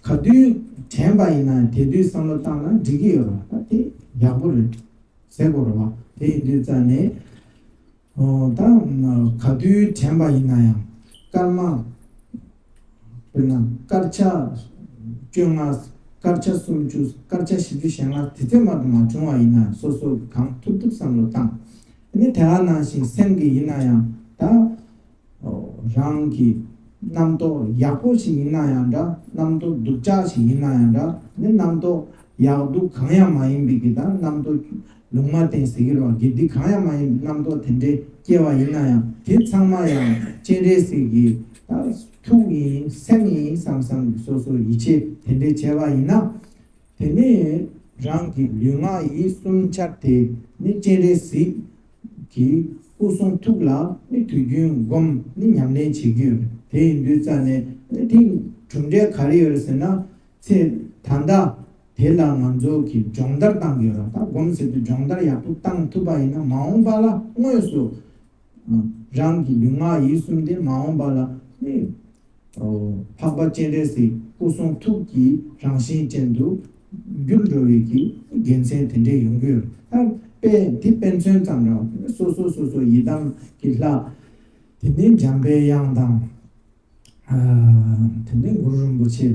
ག་དུས་དྲན་པ་ཡིན་ན་ཡང་དེ་དུས་བསམ་བློ་བཏང་ན་འགྲིག་གི་ཡོད་རེད་བ། ད་དེ་ཡག་པོ་རེད་ཟེར་དགོས་རེད་བ། དེ་ཡིན་དུས་ཙང་ནས། ཨོ། ད་ག་དུས་དྲན་པ་ཡིན་ན་ཡང་སྐར་མ། དཔེར་ན་སྐར་ཆ་བཅོ་ལྔ། སྐར་ཆ་སུམ་ཅུ། སྐར་ཆ་བཞི་བཅུ་ཞེ་ལྔ་དེ་ཚོད་མ་གཏོགས་མ་བྱུང་བ་ཡིན་ན་སོ་སོ་གང་ཐུབ་ཐུབ་བསམ་བློ་བཏང་། ཨ་ནི་དེ་ག་ནང་བཞིན་སེམས་ཀྱི་ཡིན་ན་ཡང་ད། ཨོ། རང་གི་རྣམ་རྟོག་ཡག་པོ་ཞིག་ཡིན་ན་ཡང་འདྲ། རྣམ་རྟོག་སྡུག་ཅག་ཞིག་ཡིན་ན་ཡང་འདྲ། ཨ་ནི་རྣམ་རྟོག་ཡག་སྡུག་གང་ཡང་མ་ཡིན་པའི་གི་ད་རྣམ་རྟོག་ལུང་མ་བསྟན་ཟེར་གྱི་རེད་བ། དགེ་སྡིག་གང་ཡང་མ་ཡིན་པའི་རྣམ་རྟོག་དེ་འདྲའི་སྐྱེ་བ་ཡིན་ན་ཡང་དེ་ཚང་མ་ཡང་སྤྱན་རས་གཟིགས་ཀྱི་ད་ཐུགས་ཡིན་སེམས་ཡིན་བསམ་བསམ་སོ་སོ་ཡིད་ཆེས་དེ་འདྲའི་བྱས་པ་ཡིན་ན། དེ་ནས་རང་གི་ལུས་ངག་ཡིད་གསུམ་ཆར་དེ་ནི་སྤྱན་རས་གཟིགས་ཀྱི་སྐུ་གསུང་ཐུགས་ལ་ནི་དུས་རྒྱུན་བསྒོམ་ནི་ཉམས་ལེན་བྱེད་ཀྱི་ཡོད། དེ་ཡིན་དུས་ཙང་ནས་ནི་དེ་གྲུབ་འབྲས་ག་རེ་ཡོད་རེད་ཟེར་ན། ཚེ་ད་ལྟ་དེ་ལ་ང་ཚོ་གི་སྦྱོང་བརྡར་བཏང་གི་ཡོད་རེད། ད་སྒོམ་ཟེར་དུས་སྦྱོང་བརྡར་ཡག་པོ་བཏང་ཐུབ་པ་ཡིན་ན་མ་འོངས་པ་ལ་དངོས་སུ་རང་གི་ལུས་ངག་ཡིད་གསུམ་དེ་མ་འོངས་པ་ལ་ནི་འཕགས་པ་སྤྱན་རས་གཟིགས་སྐུ་གསུང་ཐུགས་ཀྱི་རང་བཞིན་ཅན་དུ་འགྱུར་འགྲོ་བའི་གི་དགེ་མཚན་དེ་འདྲས་ཡོང་གི་ཡོད་རེད། ད་དཔེ་འདི་དཔེ་མཚོན་ཙམ་རེད། སོ་སོ་སོ་སོ་ཡི་དམ་གྱི་ལྷ། དེ་ནས་འཇམ་པའི་དབྱངས་དང་། དེ་ནས་གུ་རུ་རིན་པོ་ཆེ་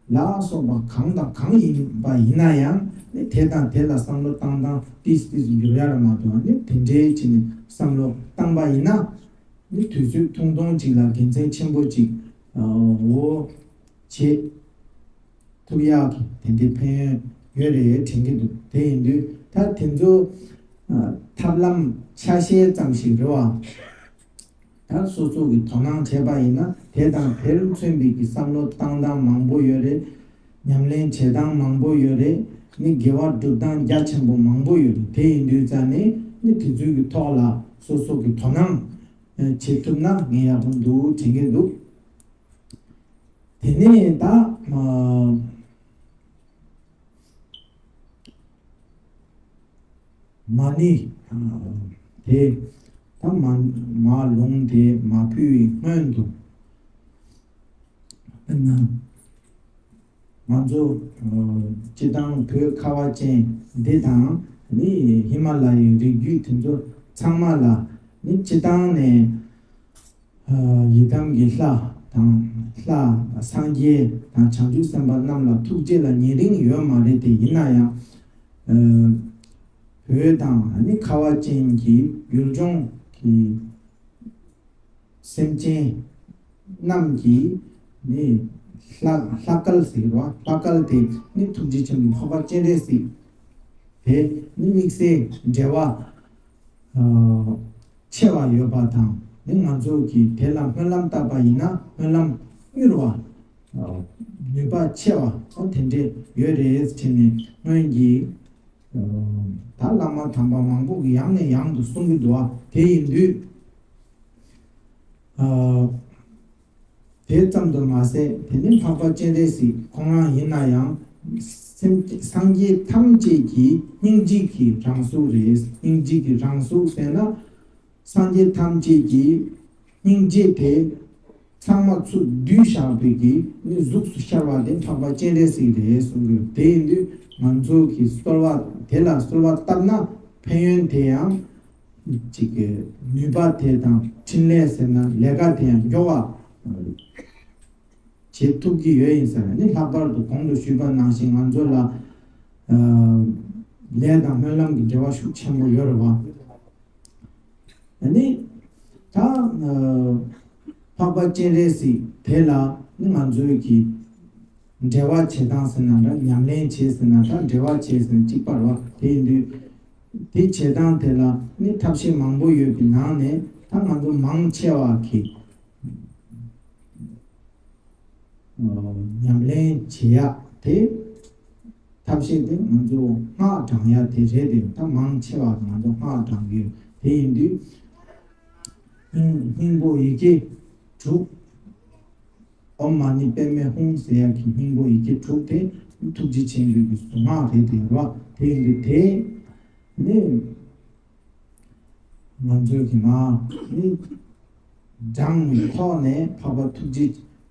ལ་སོགས་པ་གང་དང་གང་ཡིན་པ་ཡིན་ན་ཡང་ནི་དེ་དང་དེ་ལ་བསམ་བློ་བཏང་སྟངས་ཏིས་ཏིས་འགྱུར་ཡ་ར་མ་གཏོགས་ནི་དེ་འདྲའི་ཆེད་ནས་བསམ་བློ་བཏང་པ་ཡིན་ན་ནི་དུས་ཚོད་ཐུང་ཐུང་ཅིག་ལ་དགེ་མཚན་ཆེན་པོ་ཅིག་འོ་བྱེད་ཐུབ་ཡག་གི་དེ་འདྲའི་ཕན་ཡོན་ཡོད་རེད་དྲན་གྱི་འདུག་དེ་ཡིན་དུས་ད་དེ་ཚོ་ཐབས་ལམ་ཆ་ཤས་ཙམ་ཞིག་རེད་བ། ད་སོ་སོ་གི་དོ་སྣང་བྱས་པ་ཡིན་ན་དེ་དང་དེར་མཚོན་པའི་གི་བསམ་བློ་བཏང་སྟངས་མང་པོ་ཡོད་རེད། ཉམས་ལེན་བྱེད་སྟངས་མང་པོ་ཡོད་རེད། ནི་དགེ་བ་སྒྲུབ་སྟངས་རྒྱ་ཆེན་པོ་མང་པོ་ཡོད་རེད། དེ་ཡིན་དུས་ཙང་ནི་ནི་དེ་ཚོའི་གི་ཐོག་ལ་སོ་སོ་གི་དོ་སྣང་བྱེད་ཐུབ་ན་ངས་ཡག་པོ་འདུག་དྲན་གྱི་འདུག་དེ་ནས་ད། མ་ཎི་དེ་ད་མ་མ་ལུང་དེ་མ་ཕུལ་བའི་སྔོན་དུ། དཔེར་ན་ང་ཚོ་སྤྱི་བཏང་བོད་ཁ་བ་ཅན་འདི་དང་ནི་ཧི་མ་ལ་ཡའི་རི་རྒྱུད་དེ་ཚོ་ཚང་མ་ལ་ནི་སྤྱི་བཏང་ནས། ཡི་དམ་གྱི་ལྷ་དང་ལྷ་སངས་རྒྱས་དང་བྱང་ཆུབ་སེམས་དཔའ་རྣམས་ལ་ཐུགས་རྗེ་ལ་ཉེ་རིང་ཡོད་མ་རེད་དེ། ཡིན་ན་ཡང་བོད་དང་ནི་ཁ་བ་ཅན་གྱི་ཡུལ་ལྗོངས་ཀྱི་སེམས་ཅན་རྣམས་ཀྱི་ནི་ལྷ་ལྷ་སྐལ་ཟེར་བ། ལྷ་སྐལ་དེ་ནི་ཐུགས་རྗེ་ཆེན་པོ་འཕགས་པ་སྤྱན་རས་གཟིགས་དེ་ནི་དམིགས་བསལ་འབྲེལ་བ། ཆེ་བ་ཡོད་པ་དང་ནི་ང་ཚོ་གིས་དེ་ལ་སྨོན་ལམ་བཏབ་པ་ཡིན་ན་སྨོན་ལམ་མྱུར་བ། ནུས་པ་ཆེ་བ་དེ་འདྲས་ཡོད་རེད་ཟེར་ནས་སྔོན་གྱི་ད་བླ་མ་དམ་པ་མང་པོ་གིས་ཡང་ནས་ཡང་དུ་གསུང་གི་འདུག་བ། དེ་ཡིན་དུས། དེ་ཙམ་དུ་མ་ཟད་དེ་ནི་འཕགས་པ་སྤྱན་རས་གཟིགས་ཁོང་རང་ཡིན་ན་ཡང་སེམས་སངས་རྒྱས་ཐམས་ཅད་ཀྱི་སྙིང་རྗེ་གི་རང་གཟུགས་རེད། སྙིང་རྗེ་གི་རང་གཟུགས་ཟེར་ན་སངས་རྒྱས་ཐམས་ཅད་ཀྱི་སྙིང་རྗེ་དེ་ཚང་མ་ཚུར་བསྡུས་བཞག་པའི་གི་ནི་གཟུགས་སུ་ཤར་བ་དེ་འཕགས་པ་སྤྱན་རས་གཟིགས་རེད་གསུང་གི་ཡོད། དེ་ཡིན་དུས་ང་ཚོ་གི་གསོལ་བ་དེ་ལ་གསོལ་བ་བཏབ་ན་ཕན་ཡོན་དེ་ཡང་། ཅིག་གི་ནུས་པ་དེ་དང་འཕྲིན་ལས་ཟེར་ན་ལས་ཀ་དེ་ཡང་མགྱོགས་པ་བྱེད་ཐུབ་ཀྱི་ཡོད་ཡིན་ཟེར་ནས། ལྷག་པར་དུ་གོང་དུ་ཞུས་པ་ནང་བཞིན་ང་ཚོ་ལ་ལས་དང་སྨོན་ལམ་གྱི་འབྲེལ་བ་ཤུགས་ཆེན་པོ་ཡོད་རེད་བ། ཨ་ནི་ད་འཕགས་པ་སྤྱན་རས་གཟིགས་དེ་ལ་ནི་ང་ཚོས་ཀྱི་འབྲེལ་བ་བྱེད་སྟངས་ཟེར་ན་འདྲ། ཉམས་ལེན་བྱེད་ཟེར་ན་འདྲ། འབྲེལ་བ་བྱེད་ཟེར་ན་གཅིག་པ་རེད་བ། དེ་ཡིན་དུས་དེ་བྱེད་སྟངས་དེ་ལ་ནི་ཐབས་ཤེས་མང་པོ་ཡོད་པའི་ནང་ནས་ད་ང་ཚོ་མང་ཆེ་བ་གིས་ཉམས་ལེན་བྱེད་ཡག་དེ་ཐབས་ཤེས་དེ་ང་ཚོ་སྔགས་བགྲང་ཡག་དེ་རེད་དེ། ད་མང་ཆེ་བ་ང་ཚོ་སྔགས་བགྲང་གི་ཡོད། དེ་ཡིན་དུས་སྙིང་སྙིང་པོ་ཡི་གེ་དྲུག་ཨོཾ་མ་ཎི་པདྨེ་ཧཱུྃ་ཟེར་ཡག་གི་སྙིང་པོ་ཡི་གེ་དྲུག་དེ་ཐུགས་རྗེ་ཆེན་པོའི་གི་གཟུངས་སྔགས་རེད་དེ་རེད་བ། དེ་ཡིན་དུས་དེ་ནི་ང་ཚོའི་གི་མ་ནི་བགྲངས་ནས་ཐོག་ནས་འཕགས་པ་ཐུགས་རྗེ་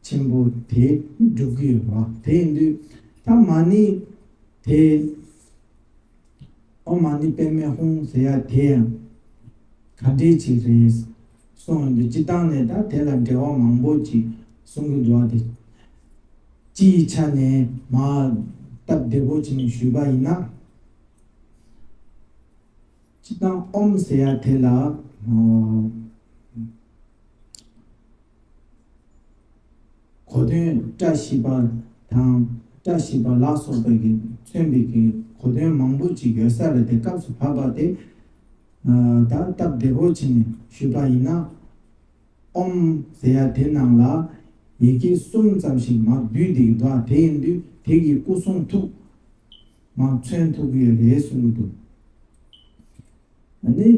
ཆེན་པོ་དེ་སྒྲུབ་ཀྱི་ཡོད་རེད་བ། དེ་ཡིན་དུས་ད་མ་ཎི་དེ་ཨོཾ་མ་ཎི་པདྨེ་ཧཱུྃ་ཟེར་ཡ་དེ་ཡང་ག་འདྲས་ཅིག་རེད་གསུངས་ཡོང་དུས། སྤྱིར་བཏང་ནས་ད་དེ་ལ་འགྲེལ་བ་མང་པོ་ཅིག་གསུང་གི་འདུག་བ། དེ་སྤྱིའི་ཆ་ནས་མར་སྟབས་བདེ་པོ་བྱས་ནས་ཞུས་པ་ཡིན་ན། སྤྱིར་བཏང་ཨོཾ་ཟེར་ཡ་དེ་ལ་ཨོ། གོ་དོན་བཀྲ་ཤིས་པ་དང་བཀྲ་ཤིས་པ་ལ་སོགས་པའི་གི་མཚོན་པའི་གི་གོ་དོན་མང་པོ་ཅིག་ཡོད་ས་རེད། དེ་སྐབས་སུ་བབ་པ་དེ་ད་སྟབས་བདེ་པོ་བྱས་ནས་ཞུས་པ་ཡིན་ན། ཨོཾ་ཟེར་ཡ་དེ་ནང་ལ་ཡི་གེ་གསུམ་ཙམ་ཞིག་མར་བསྡུས་བསྡད་ཀྱི་འདུག་དེ་ཡིན་དུས་དེ་གི་སྐུ་གསུང་ཐུགས་མར་མཚོན་ཐུབ་ཀྱི་ཡོད་རེད་གསུང་གི་འདུག་ཨ་ནི་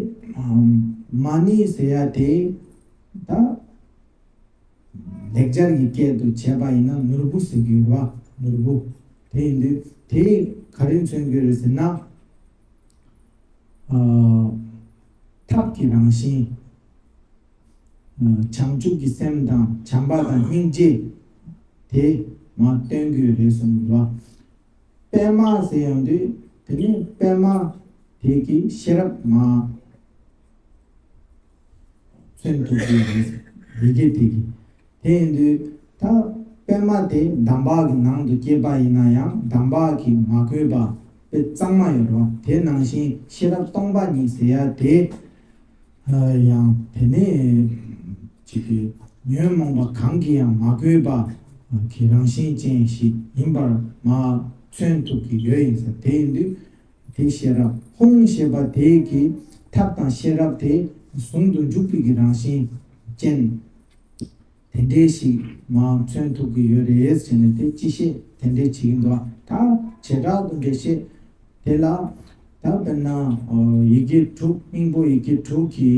མ་ཎི་ཟེར་ཡ་དེ་ད་ལེགས་སྦྱར་གྱི་སྐད་དུ་བྱས་པ་ཡིན་ན་ནོར་བུ་ཟེར་གྱི་ཡོད་རེད་བ། ནོར་བུ། དེ་ཡིན་དུས་དེ་ག་རེ་མཚོན་གྱི་ཡོད་རེད་ཟེར་ན། ཨ། ཐབས་ཀྱི་རང་བཞིན། ཨ། བྱང་ཆུབ་ཀྱི་སེམས་དང་བྱམས་པ་དང་སྙིང་རྗེ་དེ་མར་སྟོན་གྱི་ཡོད་རེད་གསུངས་འདུག་བ། པདྨ་ཟེར་ཡོང་དུས་དེ་ནི་པདྨ་དེ་གི་ཤེས་རབ་མར་མཚོན་ཐུབ་ཀྱི་ཡོད་རེད། ཡི་གེ་དེ་གི། དེ་ཡིན་དུས་ད་པདྨ་དེ་འདམ་བག་གི་ནང་དུ་སྐྱེས་པ་ཡིན་ན་ཡང་འདམ་བག་གིས་མ་གོས་པ་དཔེ་གཙང་མ་ཡོད་རེད་བ། དེ་ནང་བཞིན་ཤེས་རབ་སྟོང་པ་ཉིད་ཟེར་ཡ་དེ་ཡང་དེ་ནས་ཅིག་གི་ཉོན་མོངས་པ་གང་གིས་ཡང་མ་གོས་པ་གི་རང་བཞིན་ཅན་ཞིག་ཡིན་པར་མར་མཚོན་ཐུབ་ཀྱི་ཡོད་ཡིན་ཟེར། དེ་ཡིན་དུས་དེ་ཤེས་རབ་ཧཱུྃ་ཞེས་པ་དེ་གི་ཐབས་དང་ཤེས་རབ་དེ་ཟུང་དུ་འཇུག་པའི་གི་རང་བཞིན་ཅན། དེ་འདྲའི་ཞིག་མར་མཚོན་ཐུབ་ཀྱི་ཡོད་རེད་ཟེར་ནས་དེ་སྤྱི་བཤད་དེ་འདྲའི་བྱེད་ཀྱི་འདུག་ད་བྱེ་བྲག་ཏུ་འགྲེལ་བཤད་དེ་ལ་ད་དཔེར་ན་ཡི་གེ་དྲུག་སྙིང་པོ་ཡི་གེ་དྲུག་གི་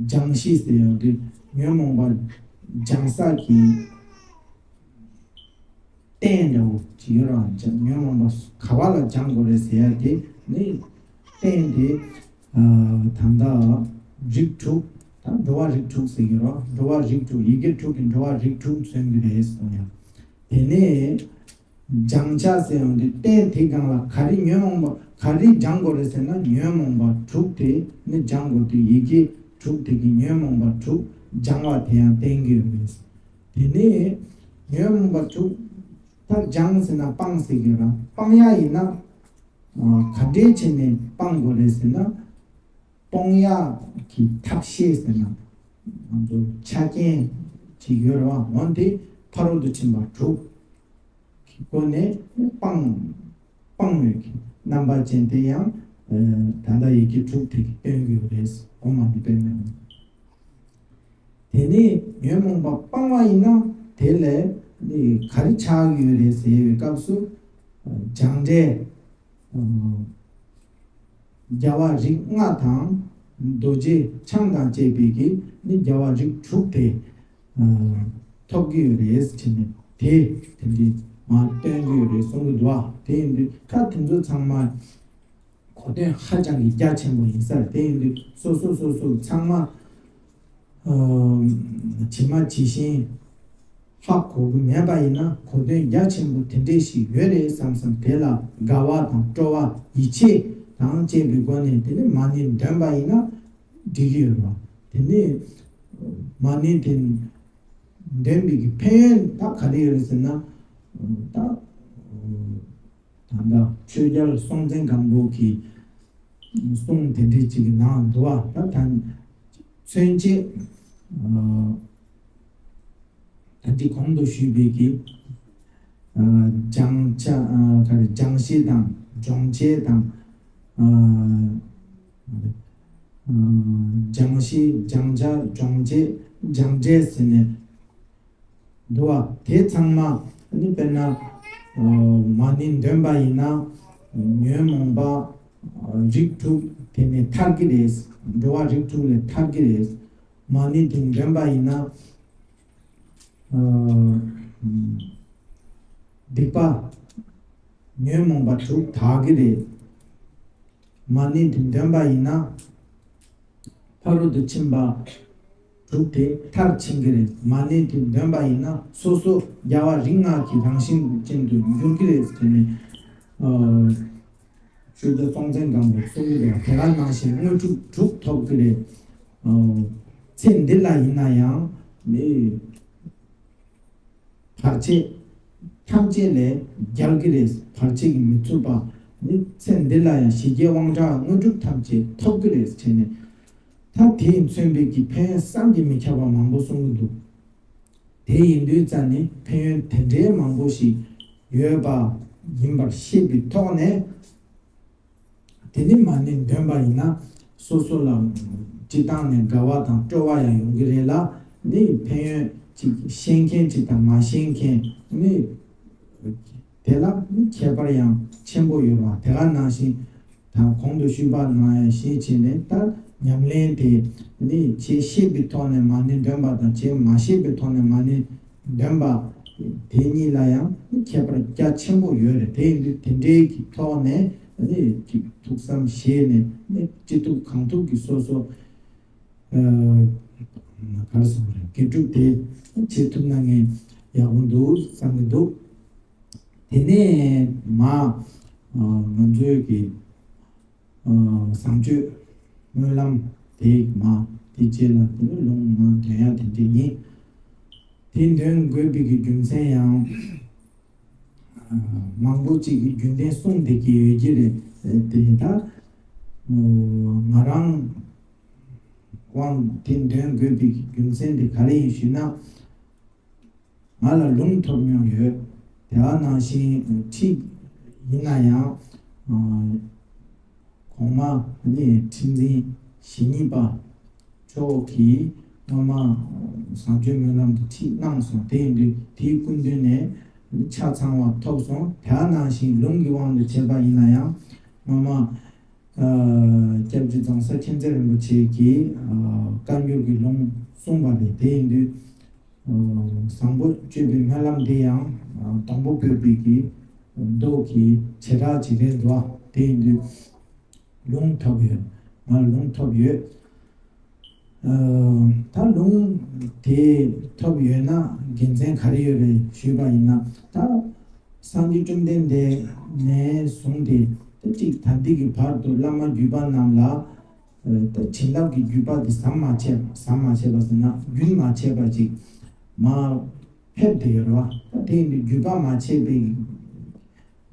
སྦྱང་གཞི་ཟེར་ཡོང་དུས་ཉོན་མོངས་པ་སྦྱང་ས་གི་རྟེན་འདྲ་བོ་ཅིག་ཡོད་ར། ཉོན་མོངས་པ་ག་བ་ལ་སྦྱང་དགོས་རེད་ཟེར་ཡ་དེ་ནི་རྟེན་དེ་ད་ལྟ་རིགས་དྲུག་ད་འགྲོ་བ་རིགས་དྲུག་ཟེར་གྱི་རོ། འགྲོ་བ་རིགས་དྲུག་ཡི་གེ་དྲུག་གི་འགྲོ་བ་རིགས་དྲུག་མཚོན་གྱི་རེད་གསུངས་ཡ། དེ་ནས་སྦྱང་བྱ་ཟེར་ཡོང་དུས་རྟེན་དེ་སྒང་ལ་ག་རེ་ཉོན་མོངས་པ་ག་རེ་སྦྱང་དགོས་རེད་ཟེར་ན་ཉོན་མོངས་པ་དྲུག་དེ་ནི་སྦྱང་དགོས་དུས་ཡི་གེ་དྲུག་དེ་གི་ཉོན་མོངས་པ་དྲུག་སྦྱང་བ་དེ་ཡང་བསྟན་གྱི་ཡོད་རེད། དེ་ནས་ཉོན་མོངས་པ་དྲུག་ད་སྦྱང་ཟེར་ན་སྤང་ཟེར་གྱི་ར། སྤང་ཡ་ཡིན་ན་ག་འདྲས་བྱས་ནས་སྤང་དགོས་རེད་ཟེར་ན། སྤོང་ཡག་གི་ཐབས་ཤེས་ཟེར་ན་ང་ཚོ་ཆ་རྐྱེན་ཅིག་ཡོད་རེད་བ། འོན་ཏེ་ཕ་རོལ་ཏུ་ཕྱིན་པ་དྲུག་གི་སྒོ་ནས་སྤང་སྤང་བའི་གི་རྣམ་པ་ཅན་དེ་ཡང་ད་ལྟ་ཡི་གེ་དྲུག་དེ་གིས་སྟོན་གྱི་ཡོད་རེད། ཨོཾ་མ་ཎི་པདྨེ་ཧཱུྃ། དེ་ནས་ཉོན་མོངས་པ་སྤང་བ་ཡིན་ན་དེ་ལས་ག་རེ་ཆགས་ཀྱི་ཡོད་རེད་ཟེར་བའི་སྐབས་སུ་སྦྱངས་འབྲས། རྒྱལ་བ་རིགས་ལྔ་དང་རྡོ་རྗེ་འཆང་དང་བཅས་པའི་གི་ནི་རྒྱལ་བ་རིགས་དྲུག་དེ་ཐོབ་ཀྱི་ཡོད་རེད་ཟེར་ནས་དེ་དེ་འདྲའི་མར་སྟོན་གྱི་ཡོད་རེད་གསུང་གི་འདུག་ཨ། དེ་ཡིན་དུས་ད་དེ་ཚོ་ཚང་མ་གོ་དོན་ཧ་ཅང་གི་རྒྱ་ཆེན་པོ་ཡིན་ས་རེད། དེ་ཡིན་དུས་སོ་སོ་སོ་སོ་ཚང་མ་ཇི་མ་ཇི་བཞིན་ཧ་གོ་གི་མེད་པ་ཡིན་ན་གོ་དོན་རྒྱ་ཆེན་པོ་དེ་འདྲས་ཞིག་ཡོད་རེད་བསམ་བསམ་དེ་ལ་དགའ་བ་དང་སྤྲོ་བ་ཡིད་ཆེས་དང་བཅས་པའི་སྒོ་ནས་དེ་ནས་མ་ཎི་འདོན་པ་ཡིན་ན་འགྲིག་གི་ཡོད་རེད་བ། དེ་ནས་མ་ཎི་དེ་འདོན་པའི་གི་ཕན་ཡོན་ད་ག་རེ་ཡོད་རེད་ཟེར་ན་ད། ད་ལྟ་ཆོས་རྒྱལ་སྲོང་བཙན་སྒམ་པོ་གི་གསུང་དེ་འདྲའི་ཅིག་གི་ནང་འདུག་བ། ད་ད་མཚོན་བྱེད་ད་འདི་གོང་དུ་ཞུས་པའི་གི་སྦྱང་བྱ་ག་རེ་སྦྱང་བྱེད་དང་སྦྱོང་བྱེད་དང་སྦྱང་བྱེད་སྦྱང་བྱ་སྦྱོང་བྱེད་སྦྱངས་འབྲས་ཟེར་ནས། འདུག་བ། དེ་ཚང་མ་ནི་དཔེར་ན་མ་ཎི་འདོན་པ་ཡིན་ན་ཉོན་མོངས་པ་རིགས་དྲུག་དེ་ནས་ཐར་གྱི་རེད། འགྲོ་བ་རིགས་དྲུག་ལས་ཐར་གྱི་རེད། མ་ཎི་དེ་འདོན་པ་ཡིན་ན། ཨ། སྡིག་པ་ཉོན་མོངས་པ་དྲུག་དག་གི་རེད། མ་ཎི་དེ་འདོན་པ་ཡིན་ན། ཕ་རོལ་ཏུ་ཕྱིན་པ་དྲུག་དེ་མཐར་ཕྱིན་གྱི་རེད། མ་ཎི་དེ་འདོན་པ་ཡིན་ན་སོ་སོ་རྒྱལ་བ་རིགས་ལྔ་གི་རང་བཞིན་ཅན་དུ་འགྱུར་གྱི་རེད་ཟེར་ནས། ཨ། ཆོས་རྒྱལ་སྲོང་བཙན་སྒམ་པོ་གསུང་གི་འདུག་དེ་ག་ནང་བཞིན་དངོས་གྲུབ་དྲུག་ཐོབ་ཀྱི་རེད། ཨ། ཚེ་འདི་ལ་ཡིན་ན་ཡང་ནི། བར་ཆད་ཐམས་ཅད་ལས་རྒྱལ་གྱི་རེད། བར་ཆད་ཀྱིས་མི་ཚུགས་པ་ནི་ཚེ་འདི་ལ་ཡང་ཞི་རྒྱས་དབང་དྲག་དངོས་གྲུབ་ཐམས་ཅད་ཐོབ་ཀྱི་རེད་ཟེར་ནས། ད་དེས་མཚོན་པའི་གི་ཕན་ཡོན་བསམ་གྱིས་མི་ཁྱབ་པ་མང་པོ་གསུང་གི་འདུག་དེ་ཡིན་དུས་ཙ་ནི་ཕན་ཡོན་དེ་འདྲའི་མང་པོ་ཞིག་ཡོད་པ་ཡིན་པར་ཤེས་པའི་ཐོག་ནས། དེ་ནི་མ་ཎི་འདོན་པ་ཡིན་ན་སོ་སོ་ལ་སྤྱིར་བཏང་ནས་དགའ་བ་དང་སྤྲོ་བ་ཡང་ཡོང་གི་རེད་ལ། ནི་ཕན་ཡོན་ཅིག་ཤེས་མཁན་ཅིག་དང་མ་ཤེས་མཁན་ནི་དེ་ལ་ནི་ཁྱད་པར་ཡང་ཆེན་པོ་ཡོད་པ། དེ་ག་ནང་བཞིན་ད་གོང་དུ་ཞུས་པ་ནང་བཞིན་བྱས་ནས། ད་ཉམས་ལེན་དེ་ནི་བྱེད་ཤེས་པའི་ཐོག་ནས་མ་ཎི་འདོན་པ་དང་བྱེད་མ་ཤེས་པའི་ཐོག་ནས་མ་ཎི་འདོན་པ་དེ་གཉིས་ལ་ཡང་ནི་ཁྱད་པར་རྒྱ་ཆེན་པོ་ཡོད་རེད། དེ་ཡིན་དུས་དེ་འདྲའི་གི་ཐོག་ནས་ནི་ཅིག་ཐུགས་བསམ་བཞེས་ནས་ནི་ཅི་ཐུབ་གང་ཐུབ་ཀྱིས་སོ་སོ། ཨ། ག་རེ་ཟེར་དགོས་རེད། དགེ་སྒྲུབ་དེ་བྱེད་ཐུབ་ན་ངས་ཡག་པོ་འདུག་བསམ་གྱི་འདུག་དེ་ནས་མ། ཨ། ང་ཚོའི་གི། ཨ། བཟང་སྤྱོད་སྨོན་ལམ་དེ་མ། དེ་རྗེས་ལ་དེ་ནི་ལུང་མ་འདོན་ཡ་དེ་འདྲ་ཡིན། དེ་འདོན་དགོས་པའི་གི་རྒྱུ་མཚན་ཡང་། ཨ། མང་པོ་ཅིག་གིས་རྒྱུན་ལྡན་གསུངས་བསྡད་ཀྱི་ཡོད་ཀྱི་རེད། དེ་ད་ང་རང་དབང་དེ་འདོན་དགོས་པའི་རྒྱུ་མཚན་དེ་ག་རེ་ཡིན་ཞུས་ན། ང་ལ་ལུང་ཐོབ་མྱོང་ཡོད། དེ་ག་ནང་བཞིན་ཁྲིད་ཡིན་ན་ཡང་། ཨ། གོང་མ་ནི་ཁྲིད་འཛིན་ཞེ་གཉིས་པ་མཆོག་གིས་སྔོན་མ་བཟང་སྤྱོད་སྨོན་ལམ་གྱི་ཁྲིད་གནང་སོང་། དེ་ཡིན་དུས་དེའི་སྐུ་མདུན་ནས་ཆ་ཚང་བ་ཐོབ་སོང་། དེ་ག་ནང་བཞིན་ལུང་གི་དབང་དུ་བྱས་པ་ཡིན་ན་ཡང་སྔོན་མ། ཨ། སྐྱབས་རྗེ་རྫོང་སར་མཁྱེན་བརྩེ་རིན་པོ་ཆེ་གིས། ཨ། བཀའ་འགྱུར་གྱི་ལུང་གསུངས་པ་རེད། དེ་ཡིན་དུས། ཨ། བཟང་པོ་སྤྱོད་པའི་སྨོན་ལམ་འདི་ཡང་། ཨ། སྡོང་པོ་བཀོད་པའི་གི་མདོ་གི་བྱེ་བྲག་ཅིག་རེད་འདུག་དེ་ཡིན་དུས་ལུང་ཐོབ་ཡོད། ང་ལུང་ཐོབ་ཡོད། ཨ། ད་ལུང་དེ་ཐོབ་ཡོད་ན་དགེ་མཚན་ག་རེ་ཡོད་རེད་ཞུས་པ་ཡིན་ན། ད་སངས་རྒྱས་བཅོམ་ལྡན་འདས་ནས་བཟུང་སྟེ་ད་ཅིག་ད་ལྟའི་གི་བར་དུ་བླ་མ་བརྒྱུད་པ་རྣམས་ལ། ཨ། ད་བྱིན་རླབས་ཀྱི་བརྒྱུད་པ་དེ་ཟམ་མ་ཆད་པ། ཟམ་མ་ཆད་པ་ཟེར་ན་རྒྱུན་མ་ཆད་པ་ཅིག་མར་ཕེབས་བསྡད་ཡོད་རེད་བ། ད་དེ་ཡིན་དུས་བརྒྱུད་པ་མ་ཆད་པའི་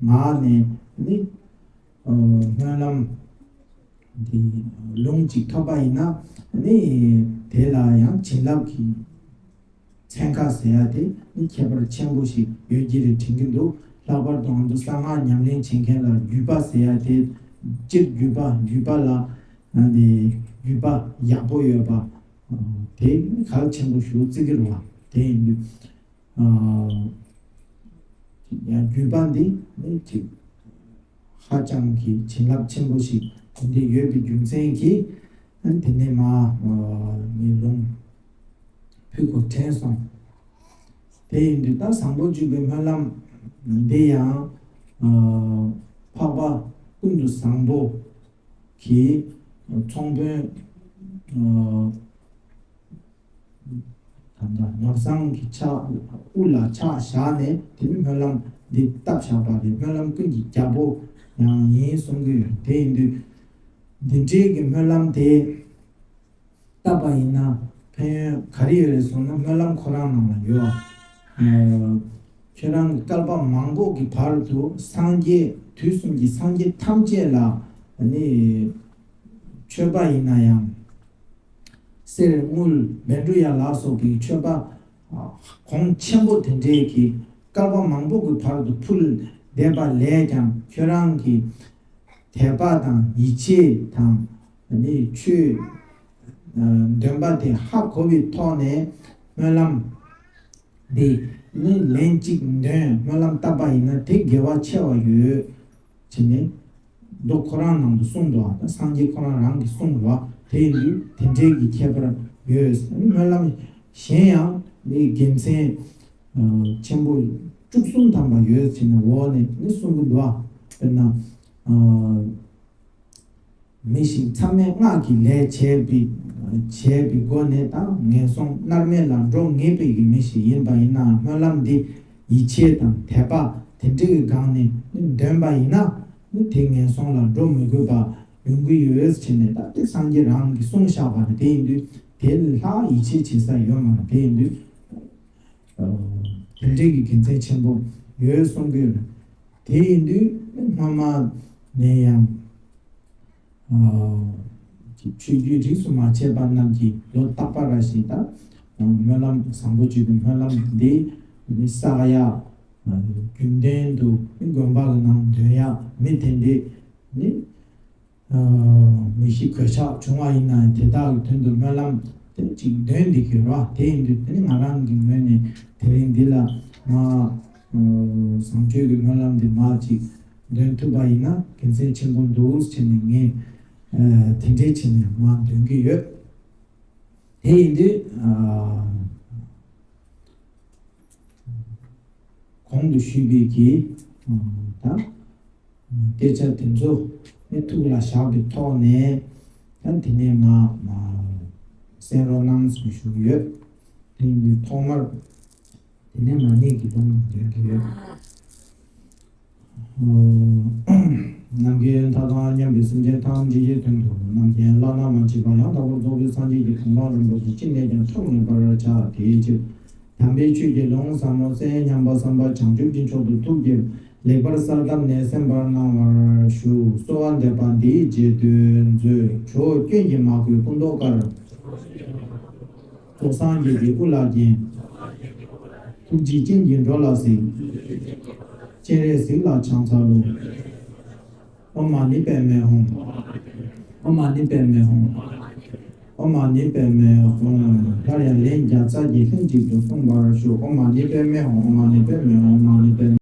ངང་ནས་ནི། ཨ། སྨོན་ལམ་འདི་ལུང་གཅིག་ཐོབ་པ་ཡིན་ན་ནི་དེ་ལ་ཡང་བྱིན་རླབས་ཀྱི་ཚན་ཁ་ཟེར་ཡ་དེ་ནི་ཁྱད་པར་ཆེན་པོ་ཞིག་ཡོད་ཀྱི་རེད་དྲན་གྱི་འདུག་ལྷག་པར་དུ་ང་ཚོ་གསང་སྔགས་ཉམས་ལེན་བྱེད་མཁན་ལ་བརྒྱུད་པ་ཟེར་ཡ་དེ། སྤྱིར་བརྒྱུད་པ། བརྒྱུད་པ་ལ་ནི་བརྒྱུད་པ་ཡག་པོ་ཡོད་པ་དེ་གལ་ཆེན་པོ་ཞིག་བརྩི་གི་རེད་བ། དེ་ཡིན་དུས། ཨ། ཡང་བརྒྱུད་པ་འདི་ནི་ཅིག་ཧ་ཅང་གི་བྱིན་རླབས་ཆེན་པོ་ཞིག་དེ་འདྲ་ཡོད་པའི་རྒྱུ་མཚན་གྱིས། ཨ། དེ་ནས་མར་ངས་ལུང་ཕུལ་དགོས་དྲན་སོང་། དེ་ཡིན་དུས་ད་བཟང་པོ་སྤྱོད་པའི་སྨོན་ལམ་འདི་ཡང་། ཨ། འཕགས་པ་ཀུན་ཏུ་བཟང་པོ་གི་ཚོང་དཔོན། ཨ། ད་ལྟ་ནོར་བཟང་གི་ཕྱག་དབུ་ལ་ཕྱག་བཞག་ནས་དེ་ནི་སྨོན་ལམ་འདི་བཏབ་བཞག་པ་རེད། སྨོན་ལམ་ཀུན་གྱི་རྒྱལ་པོ་ཡང་ཡིན་གསུང་གི་ཡོད། དེ་ཡིན་དུས་འདི་འདྲའི་གི་སྨོན་ལམ་དེ་བཏབ་པ་ཡིན་ན་ཕན་ཡོན་ག་རེ་ཡོད་རེད་གསུངས་ན། སྨོན་ལམ་ཁོ་རང་ནང་ལ་ཡོད། ཨ། ཁྱོད་རང་གི་བསྐལ་པ་མང་པོ་གི་བར་དུ་སངས་རྒྱས། དུས་གསུམ་གྱི་སངས་རྒྱས་ཐམས་ཅད་ལ་ནི་མཆོད་པ་ཡིན་ན་ཡང་། གསེར་དངུལ་བཻ་ཌཱུརྱ་ལ་སོགས་པའི་མཆོད་པ་གོང་ཆེན་པོ་དེ་འདྲའི་གི་བསྐལ་པ་མང་པོ་གི་བར་དུ་ཕུལ་བསྡད་པ་ལས་ཀྱང་། ཁྱོད་རང་གི་དད་པ་དང་ཡིད་ཆེས་དང་ནི་ཆོས་འདོན་པ་དེ་ཧ་གོ་བའི་ཐོག་ནས་སྨོན་ལམ་འདི་ནི་ལན་གཅིག་འདོན། སྨོན་ལམ་བཏབ་པ་ཡིན་ན་དེ་དགེ་བ་ཆེ་བ་ཡོད་ཅེས་ནི་མདོ་ཁོ་རང་ནང་དུ་གསུངས་འདུག་ད་སངས་རྒྱས་ཁོ་རང་རང་གིས་གསུངས་འདུག་དེ་ཡིན་དུས་དེ་འདྲའི་གི་ཁྱད་པར་ ཡོད། སྨོན་ལམ་གཞན་ཡང་ནི་དགེ་མཚན་ཆེན་པོ་བཅུ་གསུམ་ཐམ་པ་ཡོད་ཟེར་ནས་འོག་ནས་ནི་གསུང་གི་འདུག་བ། དཔེར་ན། མི་ཞིག་མཚམས་མེད་སྔགས་ཀྱི་ལས་བྱས་པའི་བྱས་པའི་སྒོ་ནས་དང་ངན་སོང་མནར་མེད་ལ་འགྲོ་ངེས་པའི་གི་མི་ཞིག་ཡིན་པ་ཡིན་ན་སྨོན་ལམ་འདི་ཡིད་ཆེས་དང་དད་པ་དེ་འདྲའི་གི་སྒང་ནས་འདོན་པ་ཡིན་ན་ནི་དེ་ངན་སོང་ལ་འགྲོ་མི་དགོས་པ་ཡོང་གི་ཡོད་ཟེར་ནས། ད་དེ་སངས་རྒྱས་རང་གིས་གསུངས་བཞག་པ་རེད། དེ་ཡིན་དུས་དེ་ལྷག་ཡིད་ཆེས་བྱེད་ས་ཡོད་མ་རེད། དེ་ཡིན་དུས། དེ་འདྲའི་གི་དགེ་མཚན་ཆེན་པོ་ཡོད་གསུང་གི་ཡོད། དེ་ཡིན་དུས་སྔོན་མ་ནས་ཡང་ཆོས་བརྒྱུད་རིས་སུ་མ་ཆད་པ་རྣམས་ཀྱིས་ལོ་རྟག་པ་ར་ཞིག་ད་སྨོན་ལམ་བཟང་པོ་བཅུ་པའི་སྨོན་ལམ་འདི་ནི་བསགས་ཡ། རྒྱུན་ལྡན་དུ་དགོན་པ་གི་ནང་འདོན་ཡ། མི་དེ་འདྲས་ནི། མི་ཤི་གོད་ཆག་བྱུང་བ་ཡིན་ན་དེ་དག་གི་དོན་དུ་སྨོན་ལམ་དེ་གཅིག་འདོན་བསྡད་ཀྱི་ཡོད་རེད་བ། དེ་ཡིན་དུས་དེ་ནི་ང་རང་གི་ངོས་ནས་དེ་རིང་འདི་ལ་མ་བཟང་སྤྱོད་ཀྱི་སྨོན་ལམ་འདི་མ་གཅིག་འདོན་ཐུབ་པ་ཡིན་ན་དགེ་མཚན་ཆེན་པོ་འདུག་བྱས་ནས་ངས་དེ་འདྲའི་བྱས་ནས་མ་འདོན་གྱི་ཡོད། དེ་ཡིན་དུས། གོང་དུ་ཞུས་པའི་གི་ད་སྐད་ཆ་དེ་ཚོ་ནི་ཐུགས་ལ་བཞག་པའི་ཐོག་ནས་ད་དེ་ནས་མ་གསན་རོགས་གནང་ཞུ་གི་ཡོད། དེ་ཡིན་དུས་ཐོག་མར་དེ་ནས་མ་ཎི་གི་ལུང་འདོན་གྱི་ཡོད། ནམ་མཁའི་མཐའ་དང་མཉམ་པའི་སེམས་ཅན་ཐམས་ཅད་ཀྱི་དོན་དུ་རྣམ་མཁྱེན་བླ་ན་མ་མཆིས་པ་ཡང་དག་པར་རྫོགས་པའི་སངས་རྒྱས་ཀྱི་གོ་འཕང་རིན་པོ་ཆེ་ཅི་ནས་ཀྱང་ཐོབ་ངེས་པར་བྱ། དེའི་ཕྱིར་དམ་པའི་ཆོས་ཀྱི་ལུང་ཟབ་མོ་གསན་སྙམ་པ་བསམ་པ་བྱང་ཆུབ་ཀྱི་མཆོག་ཏུ་ཐུགས་བསྐྱེད་ལེགས་པར་གསལ་བཏབ་ནས་གསན་པར་གནང་བར་ཞུ། གསོལ་བ་འདེབས་པ་འདིའི་རྗེས་ཟློས་མཛོད། ཇོ་བོ་སྐྱོན་གྱིས་མ་གོས་སྐུ་མདོག་དཀར། རྫོགས་སངས་རྒྱས་ཀྱི་སྐུ་ལ་བརྒྱན། ཐུགས་རྗེའི་སྤྱན་གྱིས་འགྲོ་ལ་གཟིགས། སྤྱན་རས་གཟིགས་ལ་ཕྱག་འཚལ་ལོ། ཨོཾ་མ་ཎི་པདྨེ་ཧཱུྃ། ཨོཾ་མ་ཎི་པདྨེ་ཧཱུྃ། ཨོཾ་མ་ཎི་པདྨེ་ཧཱུྃ། སླར་ཡང་ལན་བརྒྱ་རྩ་བརྒྱད་ལྷན་ཅིག་ཏུ་གསུང་བར་ཞུ། ཨོཾ་མ་ཎི་པདྨེ་ཧཱུྃ། ཨོཾ་མ་ཎི་པདྨེ་ཧཱུྃ། ཨོཾ་མ་ཎི་པདྨེ།